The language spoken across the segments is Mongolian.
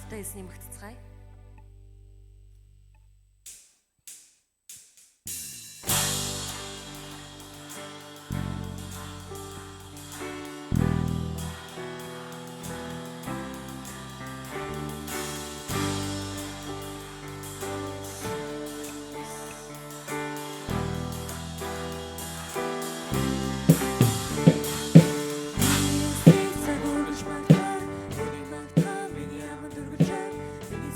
Хамтдаа хэлсний мөгтцгаая. Цаг үргэлж магтаа, миний магтаа, миний аманд үргэлжээ. Миний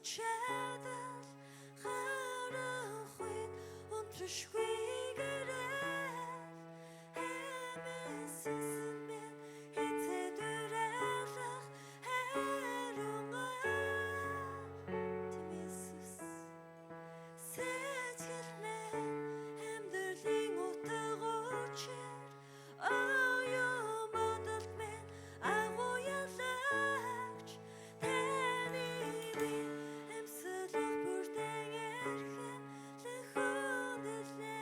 Чадал харанхуйд унтрашгүй гэрэл Хэмээсэн минь хэзээ дурлах хариунгаар. Тийм, Иесус, сэтгэл минь амьдралын утга учир, оюун бодол минь агуу ялагч таны би амьсгалах бүрдэн эрхэмлэн хүндлээ.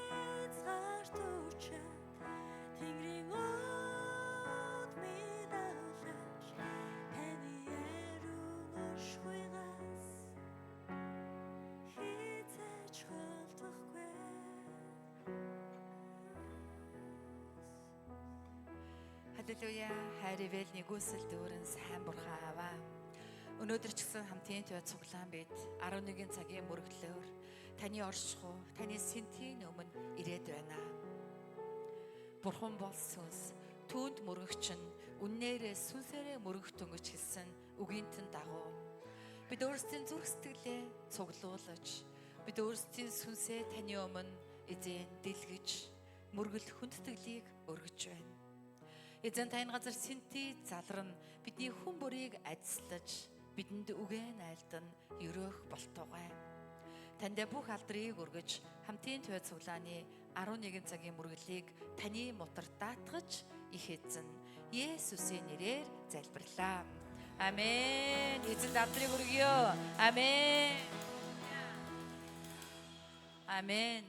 Хязгаарт учаад Тэнгэрийн од минь агуулаач, таны ариун оршихуйгаас хэзээ ч холдохгүй. Халелуя. Хайр ивэл нэгүсэл дүүрэн сайн бурхан аваа. Өнөөдөр ч гэсэн хамтын туй цуглаан бид 11 цагийн мөрөглөөр таны оршихуй, таны сэнтийн өмнө ирээд байна. Бурхан бол сүнс, түүнд мөргөгч нь үннээрээ сүнсээрээ мөргөх дөнгөж хэлсэн үгийнтэн дагуу. Бид өөрсдийн зүрх сэтгэлээ цуглуулж, бид өөрсдийн сүнсээ таны өмнө эзэн дэлгэж, мөргөл хүндэтгэлийг өргөж байна. Эзэн тань газар сэнти залран бидний хүн бүрийг адислаж, бидэнд үгэн айлдан ерөөх болтугай. Танд бүх алдрыг өргөж, хамтын туй цуглааны 11 цагийн мөрөглийг таны мутар даатгаж, их эзэн Есүсийн нэрээр залбирлаа. Амен. Эзэнд алдрыг өргөё. Амен. Амен.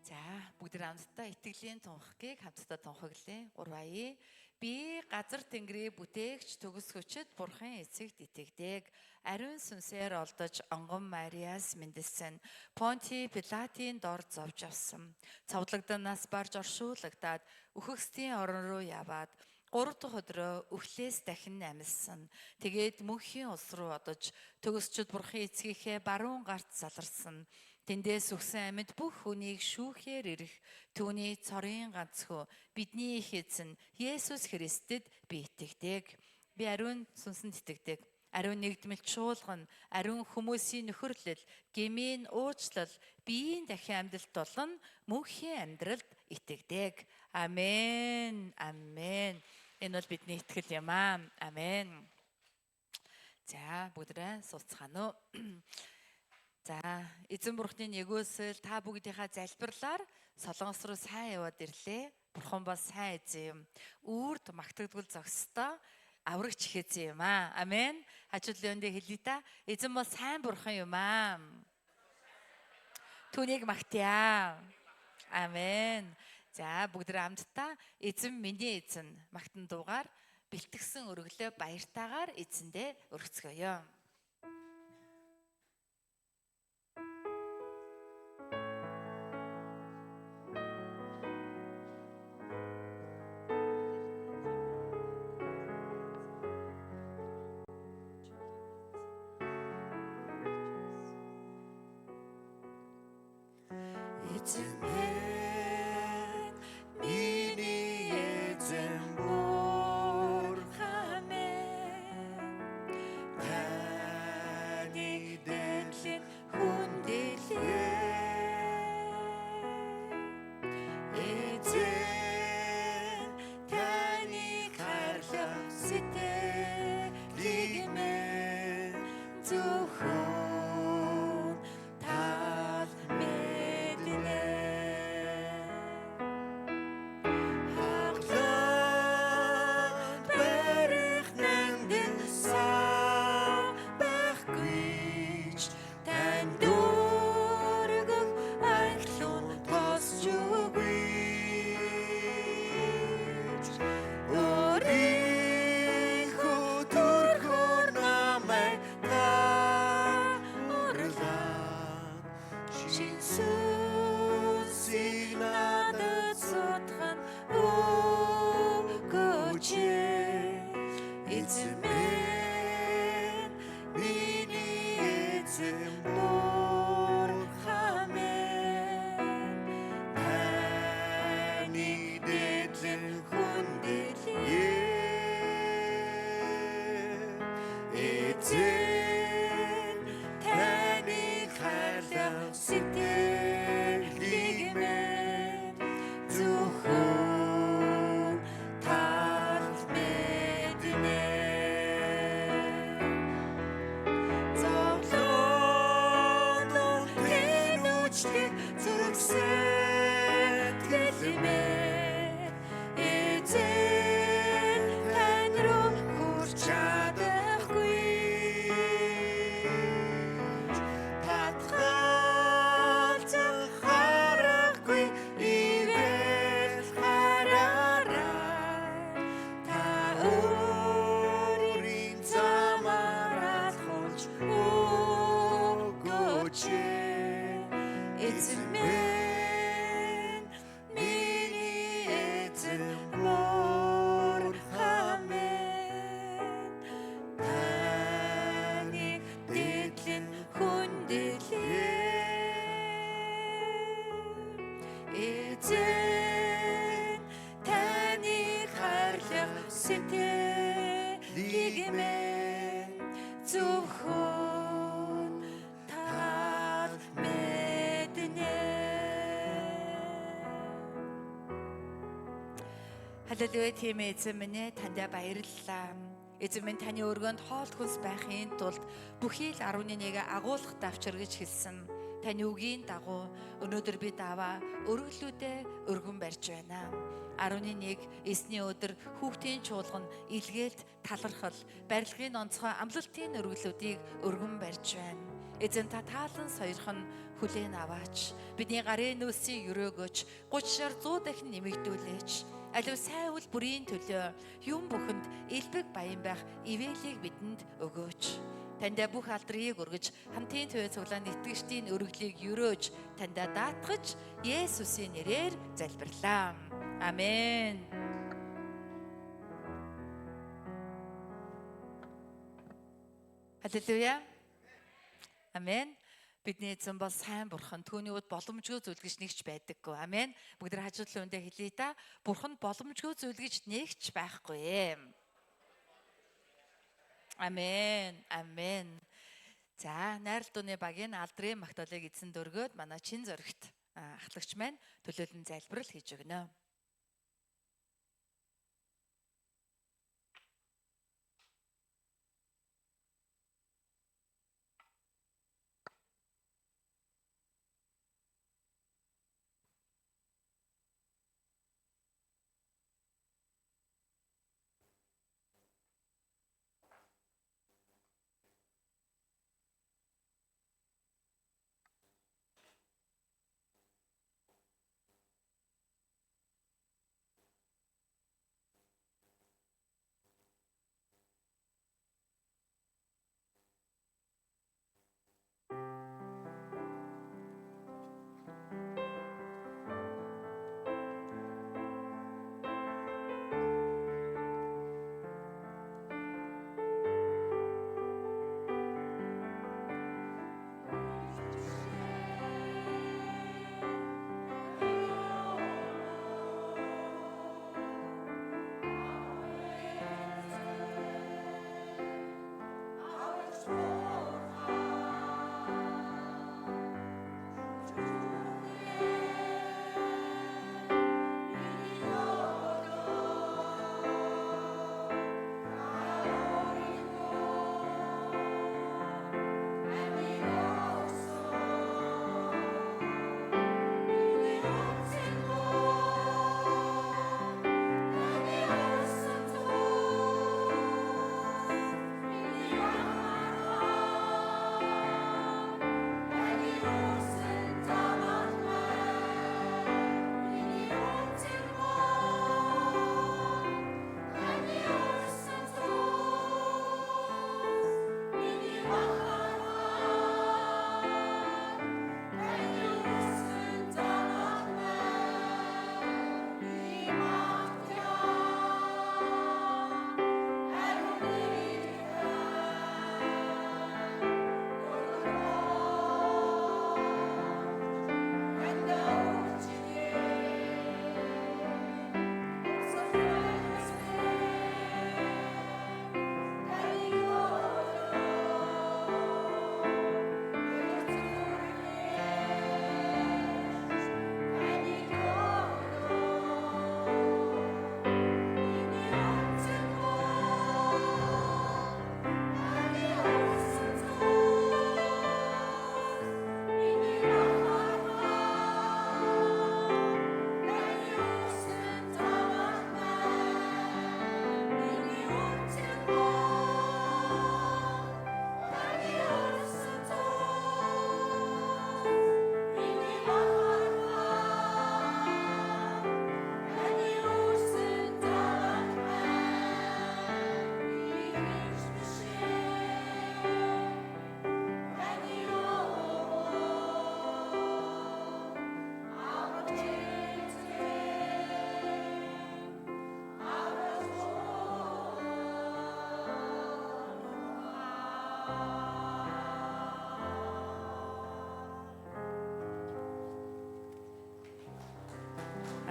За, бүгд хамтдаа итгэлийн тунхагийг хамтдаа тунхаглая. 3 ая. Би газар тэнгэрийг бүтээгч төгсгөчд Бурхан эцэгт итгэдэг. Ариун сүнсээр олдож онгон Мариас мэндэлсэн. Понти Пилатын дор зовж авсан. Цовдлогдоноос барж оршуулгадаад үхэгсдийн орон руу яваад 3 дахь өдрөө үхлээс дахин амилсан. Тэгээд мөнхийн улс руу одож төгсчд Бурхан эцгийнхээ баруун гарт заларсан. Тэндээс үхсэн амьд бүх хүнийг шүүхээр ирэх түүний цорын ганц хүү бидний их эзэн Есүс Христэд би итгэдэг. Би ариун сүнсэнд итгэдэг. Ариун нэгдмэл чуулган, ариун хүмүүсийн нөхөрлөл, гмийн уучлал, биеийн дахин амьдралт болон мөнхийн амьдралд итгэдэг. Амен. Амен. Энэ бол бидний итгэл юм аа. Амен. За, бүгдээ сууцгаана уу. За, эзэн бурхны нэгөөсөл та бүгдийнхаа залбирлаар Солонгос руу сайн яваад ирлээ. Бурхан бол сайн эзэн юм. Үрд магтагдвал зохистой аврагч их эзэн юм аа. Амен. Хажуудлын өндөө хэлье та. Эзэн бол сайн бурхан юм аа. Түүнийг магтъя. Амен. За, бүгд хамтдаа эзэн миний эзэн магтан дуугаар бэлтгэсэн өргөлөө баяртайгаар эзэндээ өргөцгөөе. Эзэн минь, миний эзэн Бурхан минь, таны дэнлэн хүндэлээ. Эзэн, таны хайрлах сэтгэлийг минь зөвхөн тал мэднэ. Хаглан барих нандин сав байхгүй ч танд өргөх анхлун тосч үгүй ч өөрийнхөө төрхөөр намайг та орлаа, шин сүнсийг надад сутган өгөөч. Эзэн минь, миний эзэн Бурхан минь, таны дээдлэн хүндэлье. Эзэн, таны хайрлах сэтгэлийг минь зөвхөн тал мэднэ. Халелуя, тийм ээ, эзэн минь ээ, тандаа баярлалаа. Эзэн минь, таны өргөнд хоол хүнс байхын тулд бүхий л 11-ийг агуулгах давчар гэж хэлсэн. Таны үгийн дагуу өнөөдөр бид аваа өргөлүүдээ өргөн барьж байна. 11 эсний өдөр хүүхдийн чуулган, илгээлт, талархал, барилгын онцгой амлалтын өргөлүүдийг өргөн барьж байна. Эзэн, та таалан сойрхон хүлээн аваач. Бидний гарын нөөцийг өрөөгөөч, 30 60 100 дахин нэмэгдүүлээч. Алив сайн үйл бүрийн төлөө юм бүхэнд элбэг баян байх ивэлийг бидэнд өгөөч. Таньда бүх алдрыг өргөж, хамтын төвөө цуглааны итгэгчдийн өргөлийг өрөөж, таньда даатгаж, Есүсийн нэрээр залбирлаа. Амен. Халелуя. Амен. Бидний эзэн бол сайн бурхан. Түүний үд боломжгүй зүйл гэж нэгч байдаггүй. Амен. Бүгд нар хажуудлын үндэ хэлье та. Бурхан боломжгүй зүйл гэж нэгч байхгүй. Амен. Амен. За, найрал дууны багийн алдрын магтаалыг эзэн дөргөөд манай чин зоригт ахлагч маань төлөөлөн залбирал хийж өгнө.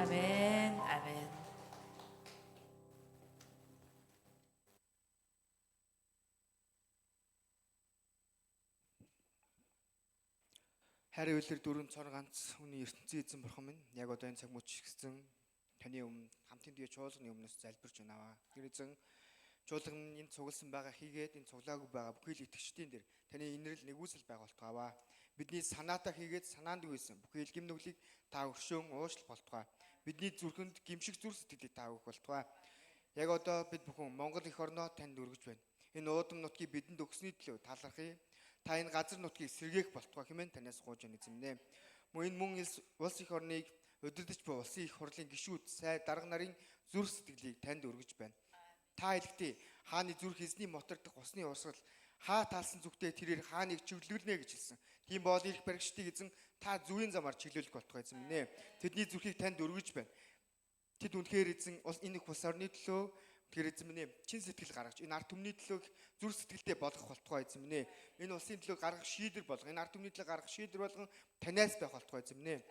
Амен. Амен. Хайрын үйлэр дөрөв цор ганц хүний ертөнцийн эзэн бурхан минь, яг одоо энэ цаг мөч ихсэн таны өмнө хамтын дие чуулганы өмнөөс залбирч байна. Тэр эзэн чуулган энэ цугласан байгаа хийгээд энэ цуглаагүй байгаа бүхий л итгэгчдийн дээр таны инэрл нэгүсэл байх болтугай. Бидний санаатай хийгээд санаанд үйсэн бүхий л гэм нүглийг та өршөөн уушлах болтугай. Бидний зүрхэнд гимшиг зүр сэтгэлийг та өгөх болтугай. Яг одоо бид бүхэн Монгол эх орноо танд өргөж байна. Энэ уудам нутгийг бидэнд өгсөний төлөө талархъя. Та энэ газар нутгийг сэргээх болтугай хэмээн танаас гуйж байна эзэмнэ. Мөн энэ мөн улс эх орныг удирдах буй улсын их хурлын гишүүд сай дарга нарын зүрх сэтгэлийг танд өргөж байна. Та хэлэхдээ хааны зүрх эзний мотор дах усны урсгал хаа таалсан зүгтээ тэрээр хааныг чиглүүлнэ гэж хэлсэн. Тийм бол эрх баригчдыг эзэн та зүвийн замаар чиглүүлэх болтугай эзэн минь ээ. Тэдний зүрхийг танд өргөж байна. Тэд үнэхээр эзэн энэ их улс орны төлөө үнэхээр эзэн минь ээ чин сэтгэл гаргаж энэ ард түмний төлөө зүрх сэтгэлтэй болгох болтугай эзэн минь ээ. Энэ улсын төлөө гаргах шийдвэр болгон энэ ард түмний төлөө гаргах шийдвэр болгон танаас байх болтугай эзэн минь ээ.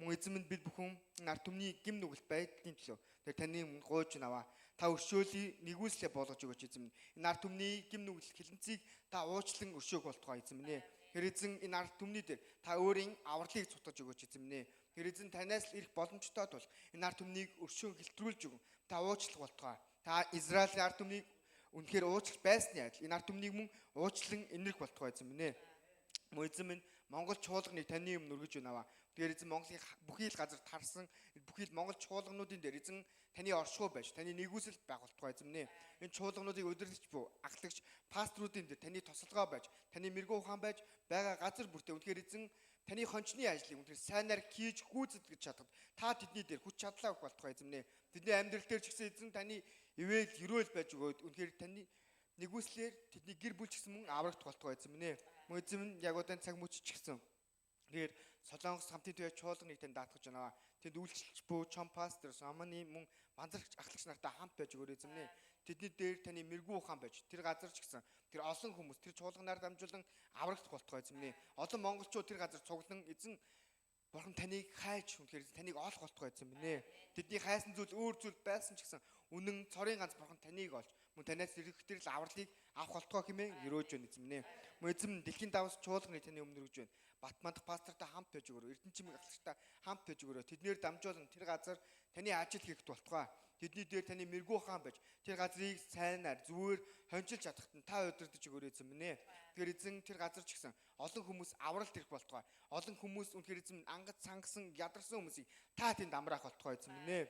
Мөн эзэн минь бид бүхэн энэ ард түмний гэм нүгэлт байдлын төлөө тэр таны өмнө гуйж наваа. Та өршөөлийг нэгүслээ болгож өгөөч эзэн минь. Энэ ард түмний гэм нүгэл хилэнцгийг та уучлан өршөөх болтугай эзэн минь ээ. Тэр эзэн энэ ард түмний дээр та өөрийн авралыг цутгаж өгөөч эзэн минь ээ. Тэр эзэн танаас л ирэх боломжтой тул энэ ард түмнийг өршөөн хэлтрүүлж өгөн. Та уучлах болтугай. Та Израилийн ард түмнийг үнэхээр уучлах байсны адил энэ ард түмнийг мөн уучлан инэрх болтугай эзэн минь ээ. Мөн эзэн минь Монгол чуулганыг таны өмнө өргөж байна. Тэгэхээр эзэн Монголын бүхий л газар тарсан бүхий л Монгол чуулгануудын дээр эзэн таны оршихуй байж таны нэгүсэл байх болтугай эзэн минь ээ. Энэ чуулгануудыг удирдах буй ахлагч пасторуудын дээр таны тосолгоо байж таны мэрэгүү ухаан байж байгаа газар бүртээ үнэхээр эзэн таны хончны ажлыг үнэхээр сайнаар хийж гүйцэтгэж чадахад та тэдний дээр хүч чадлаа өгөх болтугай эзэн минь ээ. Тэдний амьдрал дээр ч гэсэн эзэн таны ивэл ерөөл байж өгөөд үнэхээр таны нэгүслээр тэдний гэр бүл ч гэсэн мөн аврагдах болтугай эзэн минь ээ. Мөн эзэн минь яг одоо энэ цаг мөч ч гэсэн тэгэхээр Солонгос хамтын туяа чуулганыг тань даатгаж байна. Тэнд үйлчилж буй чом пастор Сомоны мөн манзарч ахлагч нартай хамт байж өгөөрэй эзэн минь ээ. Тэдний дээр таны мэрэгүү ухаан байж тэр газар ч гэсэн тэр олон хүмүүс тэр чуулганаар дамжуулан аврагдах болтугай эзэн минь ээ. Олон монголчууд тэр газар цуглан эзэн Бурхан таныг хайж үнэхээр таныг олох болтугай эзэн минь ээ. Тэдний хайсан зүйл өөр зүйл байсан ч гэсэн үнэн цорын ганц Бурхан таныг олж мөн танаас ирэх тэр л авралыг авах болтугай хэмээн ерөөж байна эзэн минь ээ. Мөн эзэн минь дэлхийн давс чуулганыг таны өмнө өргөж байна. Батмандах пастортай хамт байж өгөөрэй. Эрдэнэ чимэг ахлагчтай хамт байж өгөөрэй. Тэднээр дамжуулан тэр газар таны ажил хийх болтугай. Тэдний дээр таны мэрэгүү хаан байж тэр газрыг сайнаар зүгээр хончилж чадахад нь та удирдах өгөөрэй эзэн минь ээ. Тэгэхээр эзэн тэр газар ч гэсэн олон хүмүүс авралт ирэх болтугай. Олон хүмүүс үнэхээр эзэн ангад сангасан ядарсан хүмүүсийг та тэнд амраах болтугай эзэн минь ээ.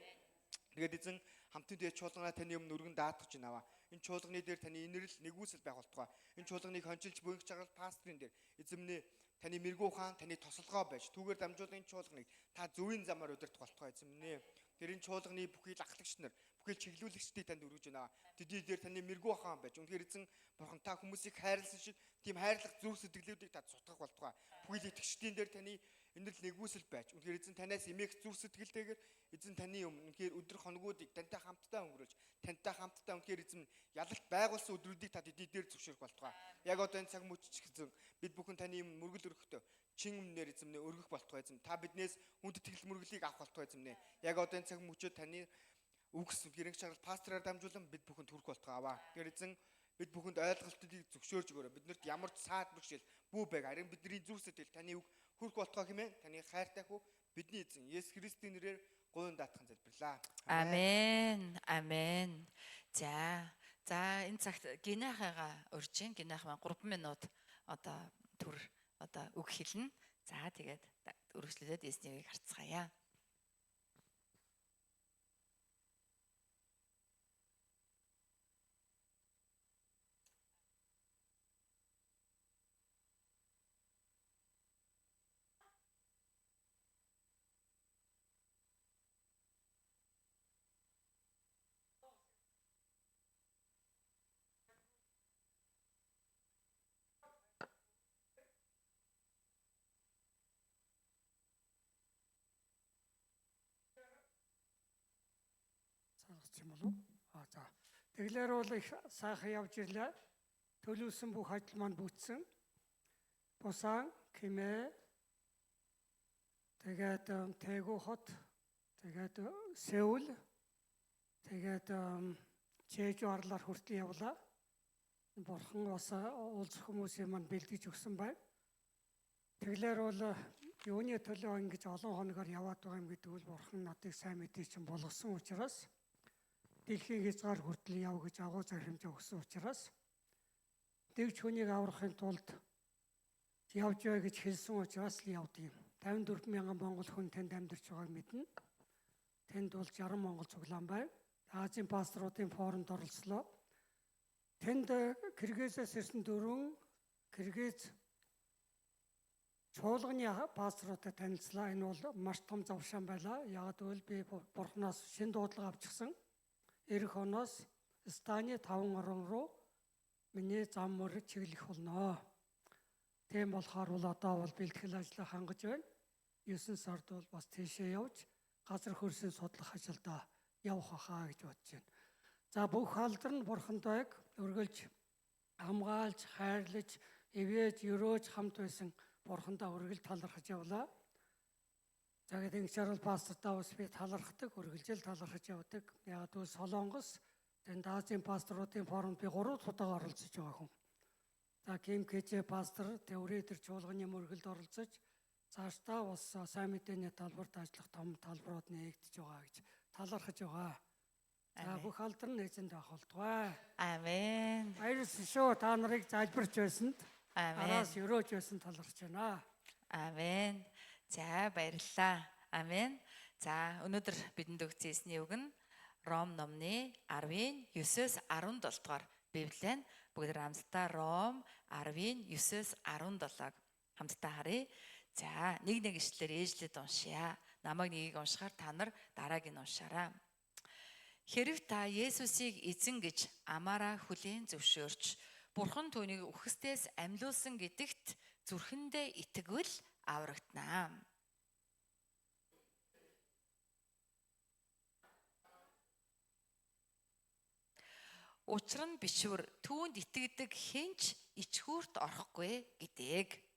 Тэгээд эзэн хамтын дэ чуулганаа таны өмнө өргөн даатгаж байна. Энэ чуулганы дээр таны инэрл нэгүсэл байх болтугай. Энэ чуулганыг хончилж буйнх чагарал пасторын дээр эзэн минь ээ таны мэрэгүү хаан таны тосолгоо байж түүгээр дамжуулан энэ чуулганыг та зөвийн замаар удирдах болтугай эзэн минь ээ. Тэр энэ чуулганы бүхий л ахлагч нар бүхий л чиглүүлэгчдийг танд өргөж байна. Тэдний дээр таны мэрэгүү хаан байж үнэхээр эзэн бурхан та хүмүүсийг хайрлсан шиг тийм хайрлах зүрх сэтгэлүүдийг та цутгах болтугай. Бүхий л итгэгчдийн дээр таны инэрл нэгүсэл байж үнэхээр эзэн танаас эмээх зүрх сэтгэлтэйгээр эзэн таны өмнө үнэхээр өдөр хоногуудыг тантай хамтдаа өнгөрүүлж тантай хамтдаа үнэхээр эзэн ялалт байгуулсан өдрүүдийг та тэдний дээр зөвшөөрөх болтугай. Яг одоо энэ цаг мөч ч гэсэн бид бүхэн таны өмнө мөргөл өргөхдөө чин өмнөр эзэн минь өргөх болтугай эзэн. Та биднээс хүндэтгэл мөргөлийг авах болтугай эзэн минь. Яг одоо энэ цаг мөчөд таны үгс гэрэнг чагарал пастораар дамжуулан бид бүхэнд хүрэх болтугай аваа. Тэгэхээр эзэн бид бүхэнд ойлголтыг зөвшөөрж өгөөрэй. Биднэрт ямар ч саад бэрхшээл бүү байг. Харин бидний зүрх сэтгэл таны үг хүрэх болтугай хэмээн таны хайртай хүү бидний эзэн Есүс Христийн нэрээр гуйн даатхан залбирлаа. Амен. Амен. За. За энэ цагт гинахыгаа урьж гин. Гинах маань 3 минут одоо төр одоо үг хэлнэ. За тэгээд өргөжлүүлээд эзнийг харцгаая. Сонсч юм болов уу? А за. Тэглэр бол их сайхан явж ирлээ. Төлөвлөсөн бүх ажил маань бүтсэн. Пусан, Кимэ, тэгээд Тэгү хот, тэгээд Сеул, тэгээд Чежу арлаар хүртэл явлаа. Бурхан бас уулзах хүмүүсийн маань бэлдэж өгсөн байна. Тэглэр бол Юуны төлөө ингэж олон хоногор яваад байгаа юм гэдэг бол Бурхан надыг сайн мэдээ чинь болгосон учраас дэлхийн хязгаар хүртэл яв гэж агуу захирамжаа өгсөн учраас дэгч хүнийг аврахын тулд явж бай гэж хэлсэн учраас л явдаг юм. 54 мянган монгол хүн тэнд амьдарч байгааг мэднэ. Тэнд бол 60 монгол цуглаан байна. Азийн пасторуудын форумд оролцлоо. Тэнд Киргизээс ирсэн дөрвөн Киргиз чуулганы пасторуудтай танилцлаа. Энэ бол маш том завшаан байлаа. Яг гэвэл би Бурханаас шин дуудлага авчихсан. Ирэх оноос Станы 5 орон руу миний зам мөр чиглэх болно. Тийм болохоор бол одоо бол бэлтгэл ажлаа хангаж байна. 9 сард бол бас тийшээ явж газар хөрсөн судлах ажилдаа явах хаа гэж бодож байна. За бүх алдар нь Бурханд байг өргөлж хамгаалж, хайрлаж, ивэж, өрөөж хамт байсан Бурхандаа өргөл талархаж явлаа. За гэдэг ингэж пастортаа бас би талархдаг, өргөлжил талархаж явдаг. Яг гэвэл Солонгос тэнд Азийн пасторуудын форумд би 3 удаа оролцож байгаа хүн. За Ким КЖ пастор тэврээ тэр чуулганы мөргөлд оролцож цаашдаа бас сайн мэдээний талбарт ажиллах том талбарууд нээгдэж байгаа гэж талархаж байгаа. За бүх алдар нь эзэнд байх болтугай. Амен. Баярлалаа шүү та нарыг залбирч байсанд. Амен. Араас өрөөж байсан талархаж байна. Амен. За баярлалаа. Амен. За өнөөдөр бидэнд өгсөн эзний үг нь Ром номны 10-ын 9-өөс 17 дугаар Библийн бүгд хамтдаа Ром 10-ын 9-өөс 17-ыг хамтдаа харъя. За нэг нэг ишлэлээр ээжлээд уншъя. Намайг нэгийг уншихаар та нар дарааг нь уншаарай. Хэрв та Есүсийг эзэн гэж амаараа хүлээн зөвшөөрч Бурхан түүнийг үхсдээс амьлуулсан гэдэгт зүрхэндээ итгэвэл аврагданаа. Учир нь бичвэр түүнд итгэдэг хэн ч ичхүүрт орохгүй гэдэг.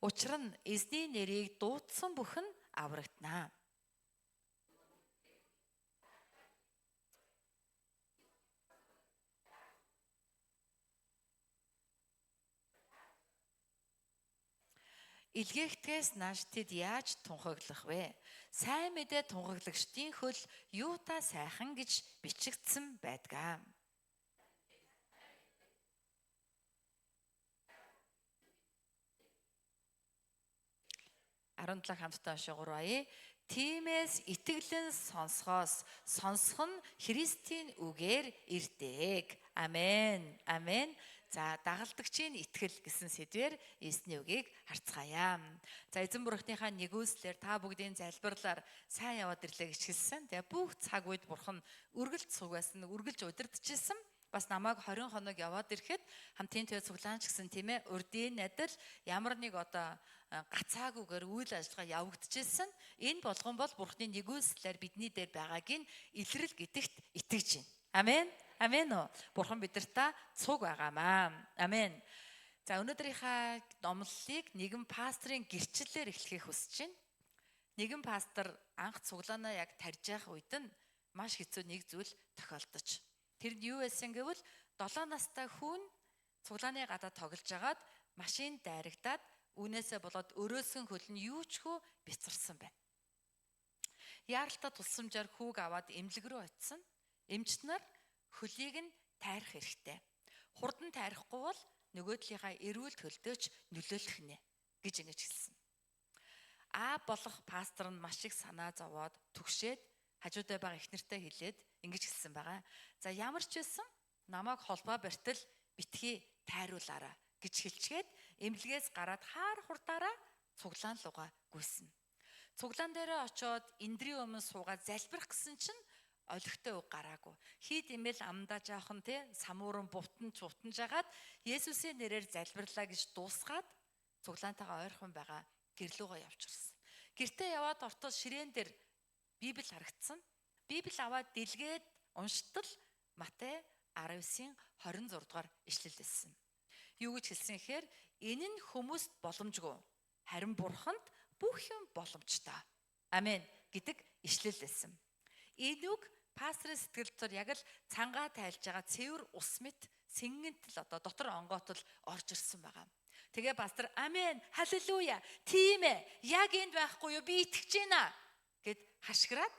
Учир нь эзний нэрийг дуудсан бүхэн аврагданаа. Илгээхтгээс нааш тэд яаж тунхаглах вэ? Сайн мэдээ тунхаглагчдын хөл юутай сайхан гэж бичигдсэн байдгаа. 17 хамтдаа уншаа 3 ая. Тимээс итгэлэн сонсхоос сонсох нь Христийн үгээр ирдэг. Амен. Амен. За дагалдагчийн итгэл гэсэн сэдвээр эзний үгийг харцгаая. За эзэн бурхныхаа нэгүслэр та бүгдийн залбирлаар сайн яваад ирлээ гэж хэлсэн. Тэгээ бүх цаг үед бурхан үргэлж цуг байсан, үргэлж удирдахжсэн. Бас намайг 20 хоног яваад ирэхэд хамтын төв цуглаан ч гэсэн тийм ээ урдын адил ямар нэг одоо гацаагүйгээр үйл ажиллагаа явагдчихсэн. Энэ болгон бол бурхны нэгүслэр бидний дээр байгааг нь илрэл гэдэгт итгэж байна. Амен. Амен уу. Бурхан бидэртээ цуг байгаамаа. Амен. За өнөөдрийнхээ номлолыг нэгэн пастрын гэрчлэлээр эхлэхийг хүсэж байна. Нэгэн пастор анх цуглаанаа яг тарж явах үед нь маш хэцүү нэг зүйл тохиолдож. Тэр нь юу байсан гэвэл 7 настай хүн цуглааны гадаа тоглож агаад машин дайрагдаад үүнээсээ болоод өрөөсөн хөл нь юу ч хөө бяцарсан байна. Яаралтай тусламжаар хүүг аваад эмнэлэг рүү очисон. Эмч нар хөлийг нь тайрах хэрэгтэй. Хурдан тайрахгүй бол нөгөө талынхаа эрүүл төлдөөч нөлөөлөх нэ гэж ингэж хэлсэн. А болох пастор нь маш их санаа зовоод түгшээд хажуудаа байгаа их нэртэй хэлээд ингэж хэлсэн байгаа. За ямар ч байсан намайг холбоо барьтал битгий тайруулаараа гэж хэлчихэд эмнэлгээс гараад хаар хурдаараа цуглаан лугаа гүйсэн. Цуглаан дээрээ очоод эндрийн өмнө суугаад залбирах гэсэн чинь олигтой үг гараагүй. Хид имэл амдаа жаахан те самууран бутан чутан жагаад Есүсийн нэрээр залбирлаа гэж дуусгаад цуглаантайгаа ойрхон байгаа гэрлүүгөө явчихсан. Гэртээ яваад ортол ширээн дээр Библи харагдсан. Библи аваад дэлгээд унштал Матай 19-ийн 26 дугаар ишлэл байсан. Юу гэж хэлсэн гэхээр энэ нь хүмүүст боломжгүй. Харин Бурханд бүх юм боломжтой. Амен гэдэг ишлэл байсан. Энэ үг Пасторын сэтгэл дотор яг л цангаа тайлж байгаа цэвэр ус мэт сэнгэнт л одоо дотор онгоотол орж ирсэн байгаа. Тэгээ пастор амен, халелуя, тийм ээ, яг энд байхгүй юу, би итгэж байна гэд хашгираад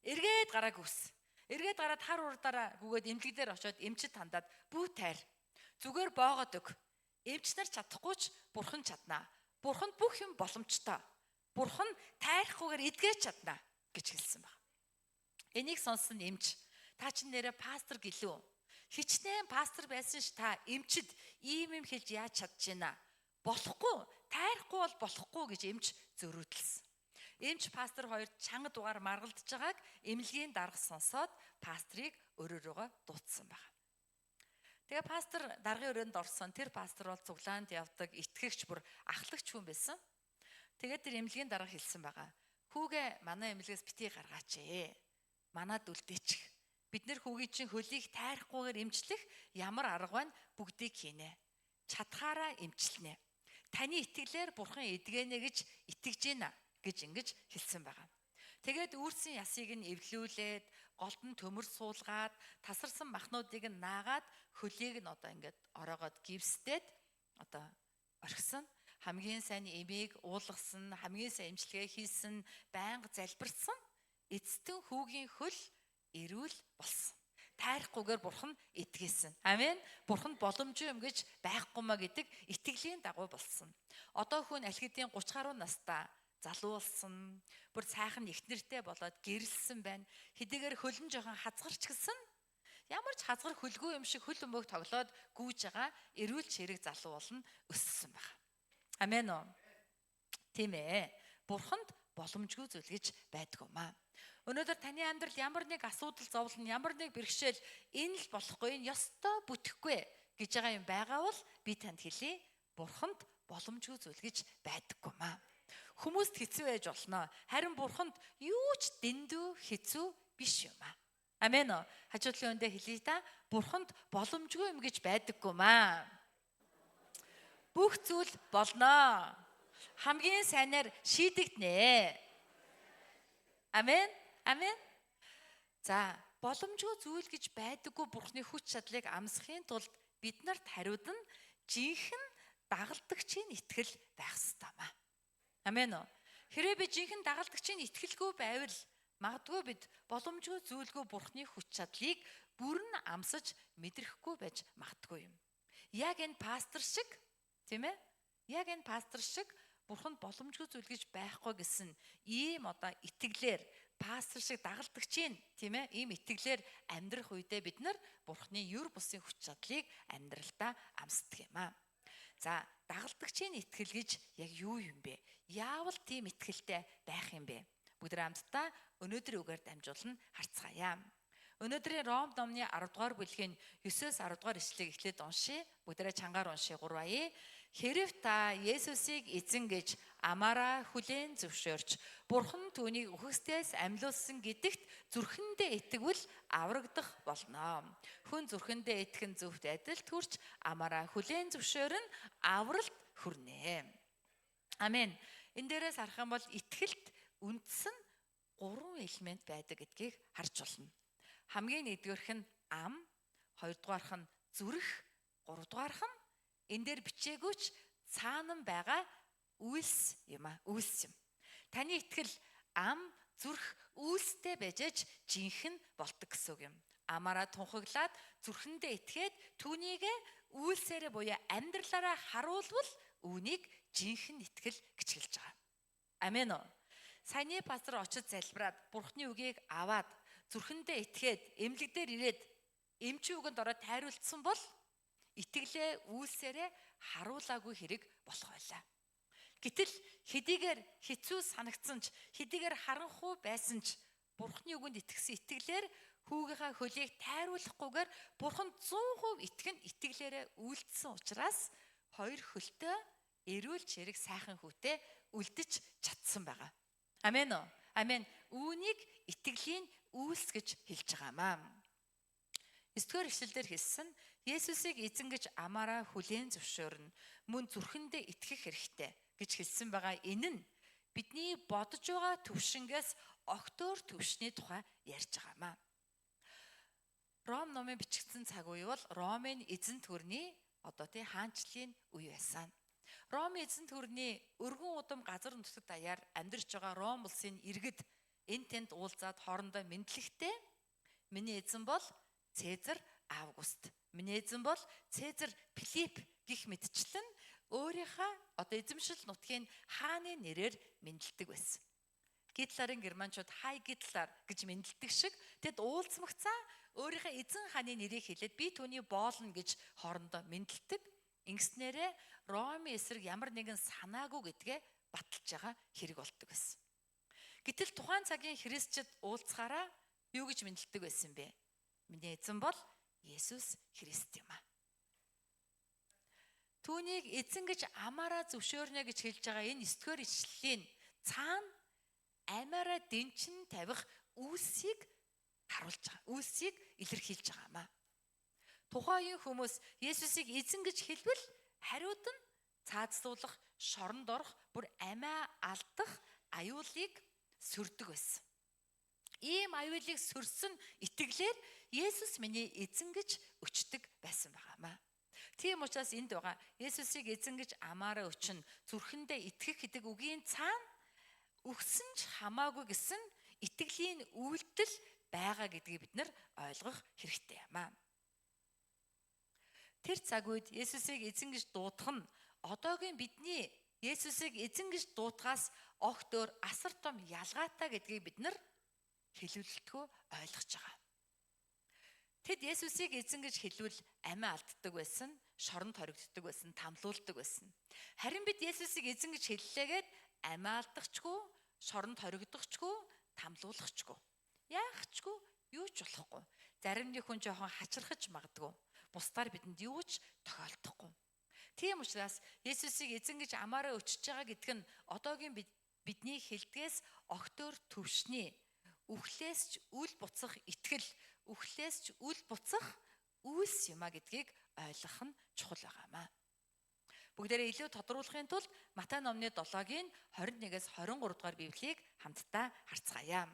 эргээд гараа гүс. Эргээд гараад хар урдаараа гүгээд эмнэлэг дээр очиод эмчид хандаад бүү тайр. Зүгээр боогод өг. Эмч нар чадахгүй ч бурхан чаднаа. Бурханд бүх юм боломжтой. Бурхан тайрахгүйгээр эдгэж чаднаа гэж хэлсэн баг. Энийг сонссон эмч та чинь нэрэ пастор гэлүү. Хичнээн пастор байсан ш та эмчид ийм юм хэлж яаж чадж байна? Болохгүй, тайрахгүй бол болохгүй гэж эмч зөрүүдлсэн. Эмч пастор хоёр чанга дугаар маргалдаж байгааг эмнэлгийн дарга сонсоод пастрыг өөрөөрөөгөө дуудсан байна. Тэгээ пастор даргын өрөөнд орсон. Тэр пастор бол цуглаанд явдаг итгэгч бүр ахлагч хүн байсан. Тэгээд тэр эмнэлгийн дарга хэлсэн байгаа. Хүүгээ манай эмнэлгээс битгий гаргаач ээ. Манад үлдээчих. Бид нэр хүүгийн чинь хөлийг тайрахгүйгээр эмчлэх ямар арга байна бүгдийг хийнэ. Чадхаараа эмчилнэ. Таны итгэлээр бурхан эдгэнэ гэж итгэж байна гэж ингэж хэлсэн байгаа. Тэгээд үүрсэн ясыг нь эвлүүлээд голд нь төмөр суулгаад тасарсан махнуудыг нь наагаад хөлийг нь одоо ингээд ороогоод гівсдээд одоо орхисон. Хамгийн сайн эмийг уулгасан, хамгийн сайн эмчилгээ хийсэн, байнга залбирсан. Эцэстэн хүүгийн хөл эрүүл болсон. Тайрахгүйгээр бурхан эдгээсэн. Амен. Бурхан боломжгүй юм гэж байхгүй маа гэдэг итгэлийн дагуу болсон. Одоо хүн аль хэдийн 30 гаруй настай залуу болсон. Бүр сайхан эхнэртэй болоод гэрэлсэн байна. Хэдийгээр хөлн жоохон хазгарч гисэн ямар ч хазгар хөлгүй юм шиг хөл өмөг тоглоод гүйж байгаа эрүүл чирэг залуу болно өссөн байна. Амен уу? Тийм ээ. Бурханд боломжгүй зүйл гэж байдгүй маа. Өнөөдөр таны амьдрал ямар нэг асуудал зовлон, ямар нэг бэрхшээл энэ л болохгүй, энэ ёстой бүтэхгүй гэж байгаа юм байгаа бол би танд хэлье. Бурханд боломжгүй зүйл гэж байдаггүй маа. Хүмүүст хэцүү байж болно. Харин бурханд юу ч дэндүү хэцүү биш юм аа. Амен уу? Хажуудлын өндөө хэлье та. Бурханд боломжгүй юм гэж байдаггүй маа. Бүх зүйл болно. Хамгийн сайнаар шийдэгдэнэ. Амен. Амен. За, боломжгүй зүйл гэж байдаггүй бурхны хүч чадлыг амсахын тулд бид нарт хариуд нь жинхэнэ дагалдагчийн итгэл байх ёстой маа. Амен уу? Хэрвээ би жинхэнэ дагалдагчийн итгэлгүй байвал магадгүй бид боломжгүй зүйлгүй бурхны хүч чадлыг бүрэн амсаж мэдрэхгүй байж магадгүй юм. Яг энэ пастор шиг, тийм ээ? Яг энэ пастор шиг бурханд боломжгүй зүйл гэж байхгүй гэсэн ийм одоо итгэлээр пастор шиг дагалдагчийн, тийм ээ, ийм итгэлээр амьдрах үедээ бид нар бурхны юр бусын хүч чадлыг амьдралдаа амсдаг юм аа. За, дагалдагчийн итгэл гэж яг юу юм бэ? Яавал тийм итгэлтэй байх юм бэ? Бүгд хамтдаа өнөөдрийн үгээр дамжуулан харцгаая. Өнөөдрийн Ром номны 10 дугаар бүлгийн 9-өөс 10 дугаар ишлэгийг эхлээд уншъя. Бүгдээрээ чангаар уншъя 3 аа. Хэрв та Есүсийг эзэн гэж амаараа хүлээн зөвшөөрч, Бурхан түүнийг үхэгсдээс амьлуулсан гэдэгт зүрхэндээ итгэвэл аврагдах болно. Хүн зүрхэндээ итгэн зөвхт адилт хүрч амаараа хүлээн зөвшөөрн авралт хүрнэ. Амен. Энэ дээрээс харах юм бол итгэлт үндсэн 3 элемент байдаг гэдгийг харж болно. Хамгийн нэгдүгээрх нь ам, хоёрдугаарх нь зүрх, гуравдугаарх нь энэ дээр бичээгүйч цаана нь байгаа үйлс юм а, үйлс юм. Таны итгэл ам, зүрх, үйлстэй байж аж жинхэнэ болдог гэсэн үг юм. Амаараа тунхаглаад зүрхэндээ итгээд түүнийгээ үйлсээрээ буюу амьдралаараа харуулвал үүнийг жинхэнэ итгэл гэж хэлж байгаа. Амен уу? Саяны пастор очиж залбираад бурхны үгийг аваад зүрхэндээ итгээд эмнэлэг дээр ирээд эмчийн үгэнд ороод тайруулсан бол итгэлээ үйлсээрээ харуулаагүй хэрэг болох байлаа. Гэтэл хэдийгээр хэцүү санагдсан ч хэдийгээр харанхуй байсан ч бурхны үгэнд итгэсэн итгэлээр хүүгийнхаа хөлийг тайруулахгүйгээр бурхан 100% итгэн итгэлээрээ үйлдсэн учраас хоёр хөлтөө эрүүл чирэг сайхан хүүтэй үлдэж чадсан байгаа. Амен үү? Амен. Үүнийг итгэлийн үйлс гэж хэлж байгаамаа. 9-р ишлэлдэр хэлсэн Есүсийг эзэн гэж амаараа хүлээн зөвшөөрнө. Мөн зүрхэндээ итгэх хэрэгтэй гэж хэлсэн байгаа. Энэ нь бидний бодож байгаа төвшингээс огтөөр төвшний тухай ярьж байгаамаа. Ром номын бичигдсэн цаг үе бол Ромын эзэн төрний одоо тий хаанчлалын үе байсан. Ромын эзэн төрний өргөн удам газар нутаг даяар амьдарч байгаа Ром улсын иргэд энэ тэнд уулзаад хоорондоо мэдлэгтэй миний эзэн бол Цезар Август. Миний эзэн бол Цезар Филипп гих мэтчлэн өөрийнхөө одоо эзэмшил нутгийн хааны нэрээр мэндэлдэг байсан. Гитлерийн германчууд Хай Гитлер гэж мэндэлдэг шиг тэд уулзмагцаа өөрийнхөө эзэн хааны нэрийг хэлээд би түүний боолно гэж хоорондоо мэндэлдэг. Ингэснээрээ Ромын эсрэг ямар нэгэн санаагүй гэдгээ баталж байгаа хэрэг болдог байсан. Гэтэл тухайн цагийн христчид уулзахаараа юу гэж мэндэлдэг байсан бэ? Миний эзэн бол Есүс Христ юм аа. Түүнийг эзэн гэж амаараа зөвшөөрнө гэж хэлж байгаа энэ 9-р ишлэлийн цаана амиараа дэнчин тавих үйлсийг харуулж байгаа. Үйлсийг илэрхийлж байгаа юм аа. Тухайн үеийн хүмүүс Есүсийг эзэн гэж хэлбэл хариуд нь цаазлуулах, шоронд орох, бүр амиа алдах аюулыг сөрдөг байсан. Ийм аюулыг сөрсөн итгэлээр Есүс миний эзэн гэж өчтдөг байсан байгаа юм аа. Тийм учраас энд байгаа Есүсийг эзэн гэж амаараа өчнө, зүрхэндээ итгэх гэдэг үгийн цаана өгсөн ч хамаагүй гэсэн итгэлийн үйлдэл байгаа гэдгийг бид нар ойлгох хэрэгтэй юм аа. Тэр цаг үед Есүсийг эзэн гэж дуудах нь одоогийн бидний Есүсийг эзэн гэж дуудахаас огт өөр асар том ялгаатай гэдгийг бид нар хэлүүлэлтгүй ойлгож байгаа. Тэд Есүсийг эзэн гэж хэлвэл амиа алддаг байсан, шоронд хоригддог байсан, тамлуулдаг байсан. Харин бид Есүсийг эзэн гэж хэллээгээд амиа алдахчгүй, шоронд хоригдохчгүй, тамлуулахчгүй. Яахчгүй, юу ч болохгүй. Зарим нэг хүн жоохон хачирхаж магадгүй. Бусдаар бидэнд юу ч тохиолдохгүй. Тийм учраас Есүсийг эзэн гэж амаараа өчөж байгаа гэдг нь одоогийн бидний хэлдгээс огтөр төвшний үхлээс ч үл буцах итгэл, үхлээс ч үл буцах үйлс юм а гэдгийг ойлгох нь чухал байгаа юм а. Бүгдээрээ илүү тодруулахын тулд Матай номны 7-гийн 21-ээс 23 дугаар Библийг хамтдаа харцгаая.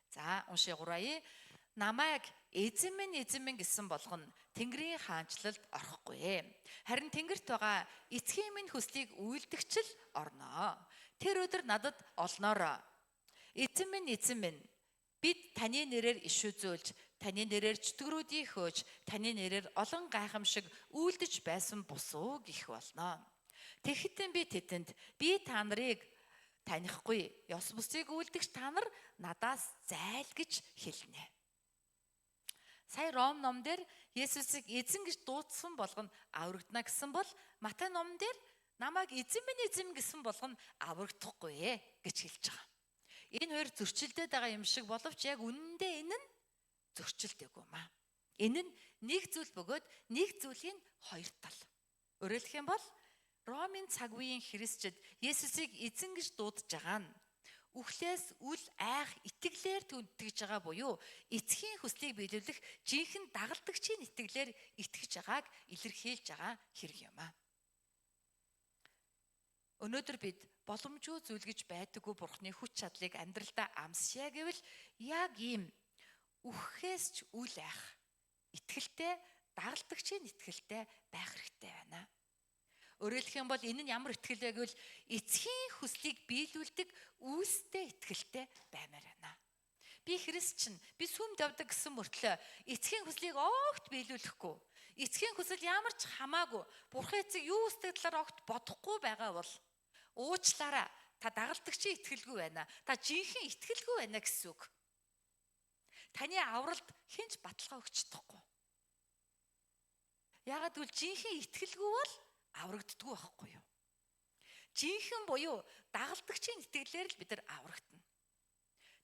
За уншия 3-ая. Намайг эзэн минь эзэн минь гэсэн болгоно Тэнгэрийн хаанчлалд орохгүй. Харин Тэнгэрт байгаа эцгийн минь хүслийг үйлдэгч л орно. Тэр өдөр надад олноороо. Эзэн минь эзэн минь бид таны нэрээр иш үзүүлж, таны нэрээр чөтгөрүүдийг хөөж, таны нэрээр олон гайхамшиг үйлдэж байсан бусуу гэх болно. Тэгэхдээ би тэдэнд би та нарыг танихгүй, ёс бусыг үйлдэгч та нар надаас зайл гэж хэлнэ. Сая Ром ном дээр Есүсийг эзэн гэж дуудсан болгоно аврагдана гэсэн бол Матай ном дээр намайг эзэн минь эзэн гэсэн болгоно аврагдахгүй гэж хэлж байгаа. Энэ хоёр зөрчилдөд байгаа юм шиг боловч яг үнэндээ энэ нь зөрчилдөөгүй юм аа. Энэ нь нэг зүйл бөгөөд нэг зүйлийн хоёр тал. Өөрөөр хэлэх юм бол Ромын цаг үеийн христчид Есүсийг эзэн гэж дуудаж байгаа нь үхлээс үл айх итгэлээр түнтгэж байгаа буюу эцгийн хүслийг биелүүлэх жинхэнэ дагалдагчийн итгэлээр итгэж байгааг илэрхийлж байгаа хэрэг юм аа. Өнөөдөр бид боломжгүй зүйл гэж байдаггүй Бурхны хүч чадлыг амьдралдаа амсъя гэвэл яг ийм үхэхээс ч үл айх итгэлтэй дагалдагчийн итгэлтэй байх хэрэгтэй байна. Өөрөөр хэлэх юм бол энэ нь ямар итгэл вэ гэвэл эцгийн хүслийг биелүүлдэг үйлстэй итгэлтэй баймаар байна. Би христчин, би сүмд явдаг гэсэн мөртлөө эцгийн хүслийг огт биелүүлэхгүй. Эцгийн хүсэл ямар ч хамаагүй. Бурхан эцэг юу хүсдэг талаар огт бодохгүй байгаа бол уучлаарай. Та дагалдагчийн итгэлгүй байна. Та жинхэнэ итгэлгүй байна гэсэн үг. Таны авралд хэн ч баталгаа өгч чадахгүй. Яагаад гэвэл жинхэнэ итгэлгүй бол аврагддаггүй байхгүй юу? Жинхэнэ буюу дагалдагчийн итгэлээр л бид нар аврагдана.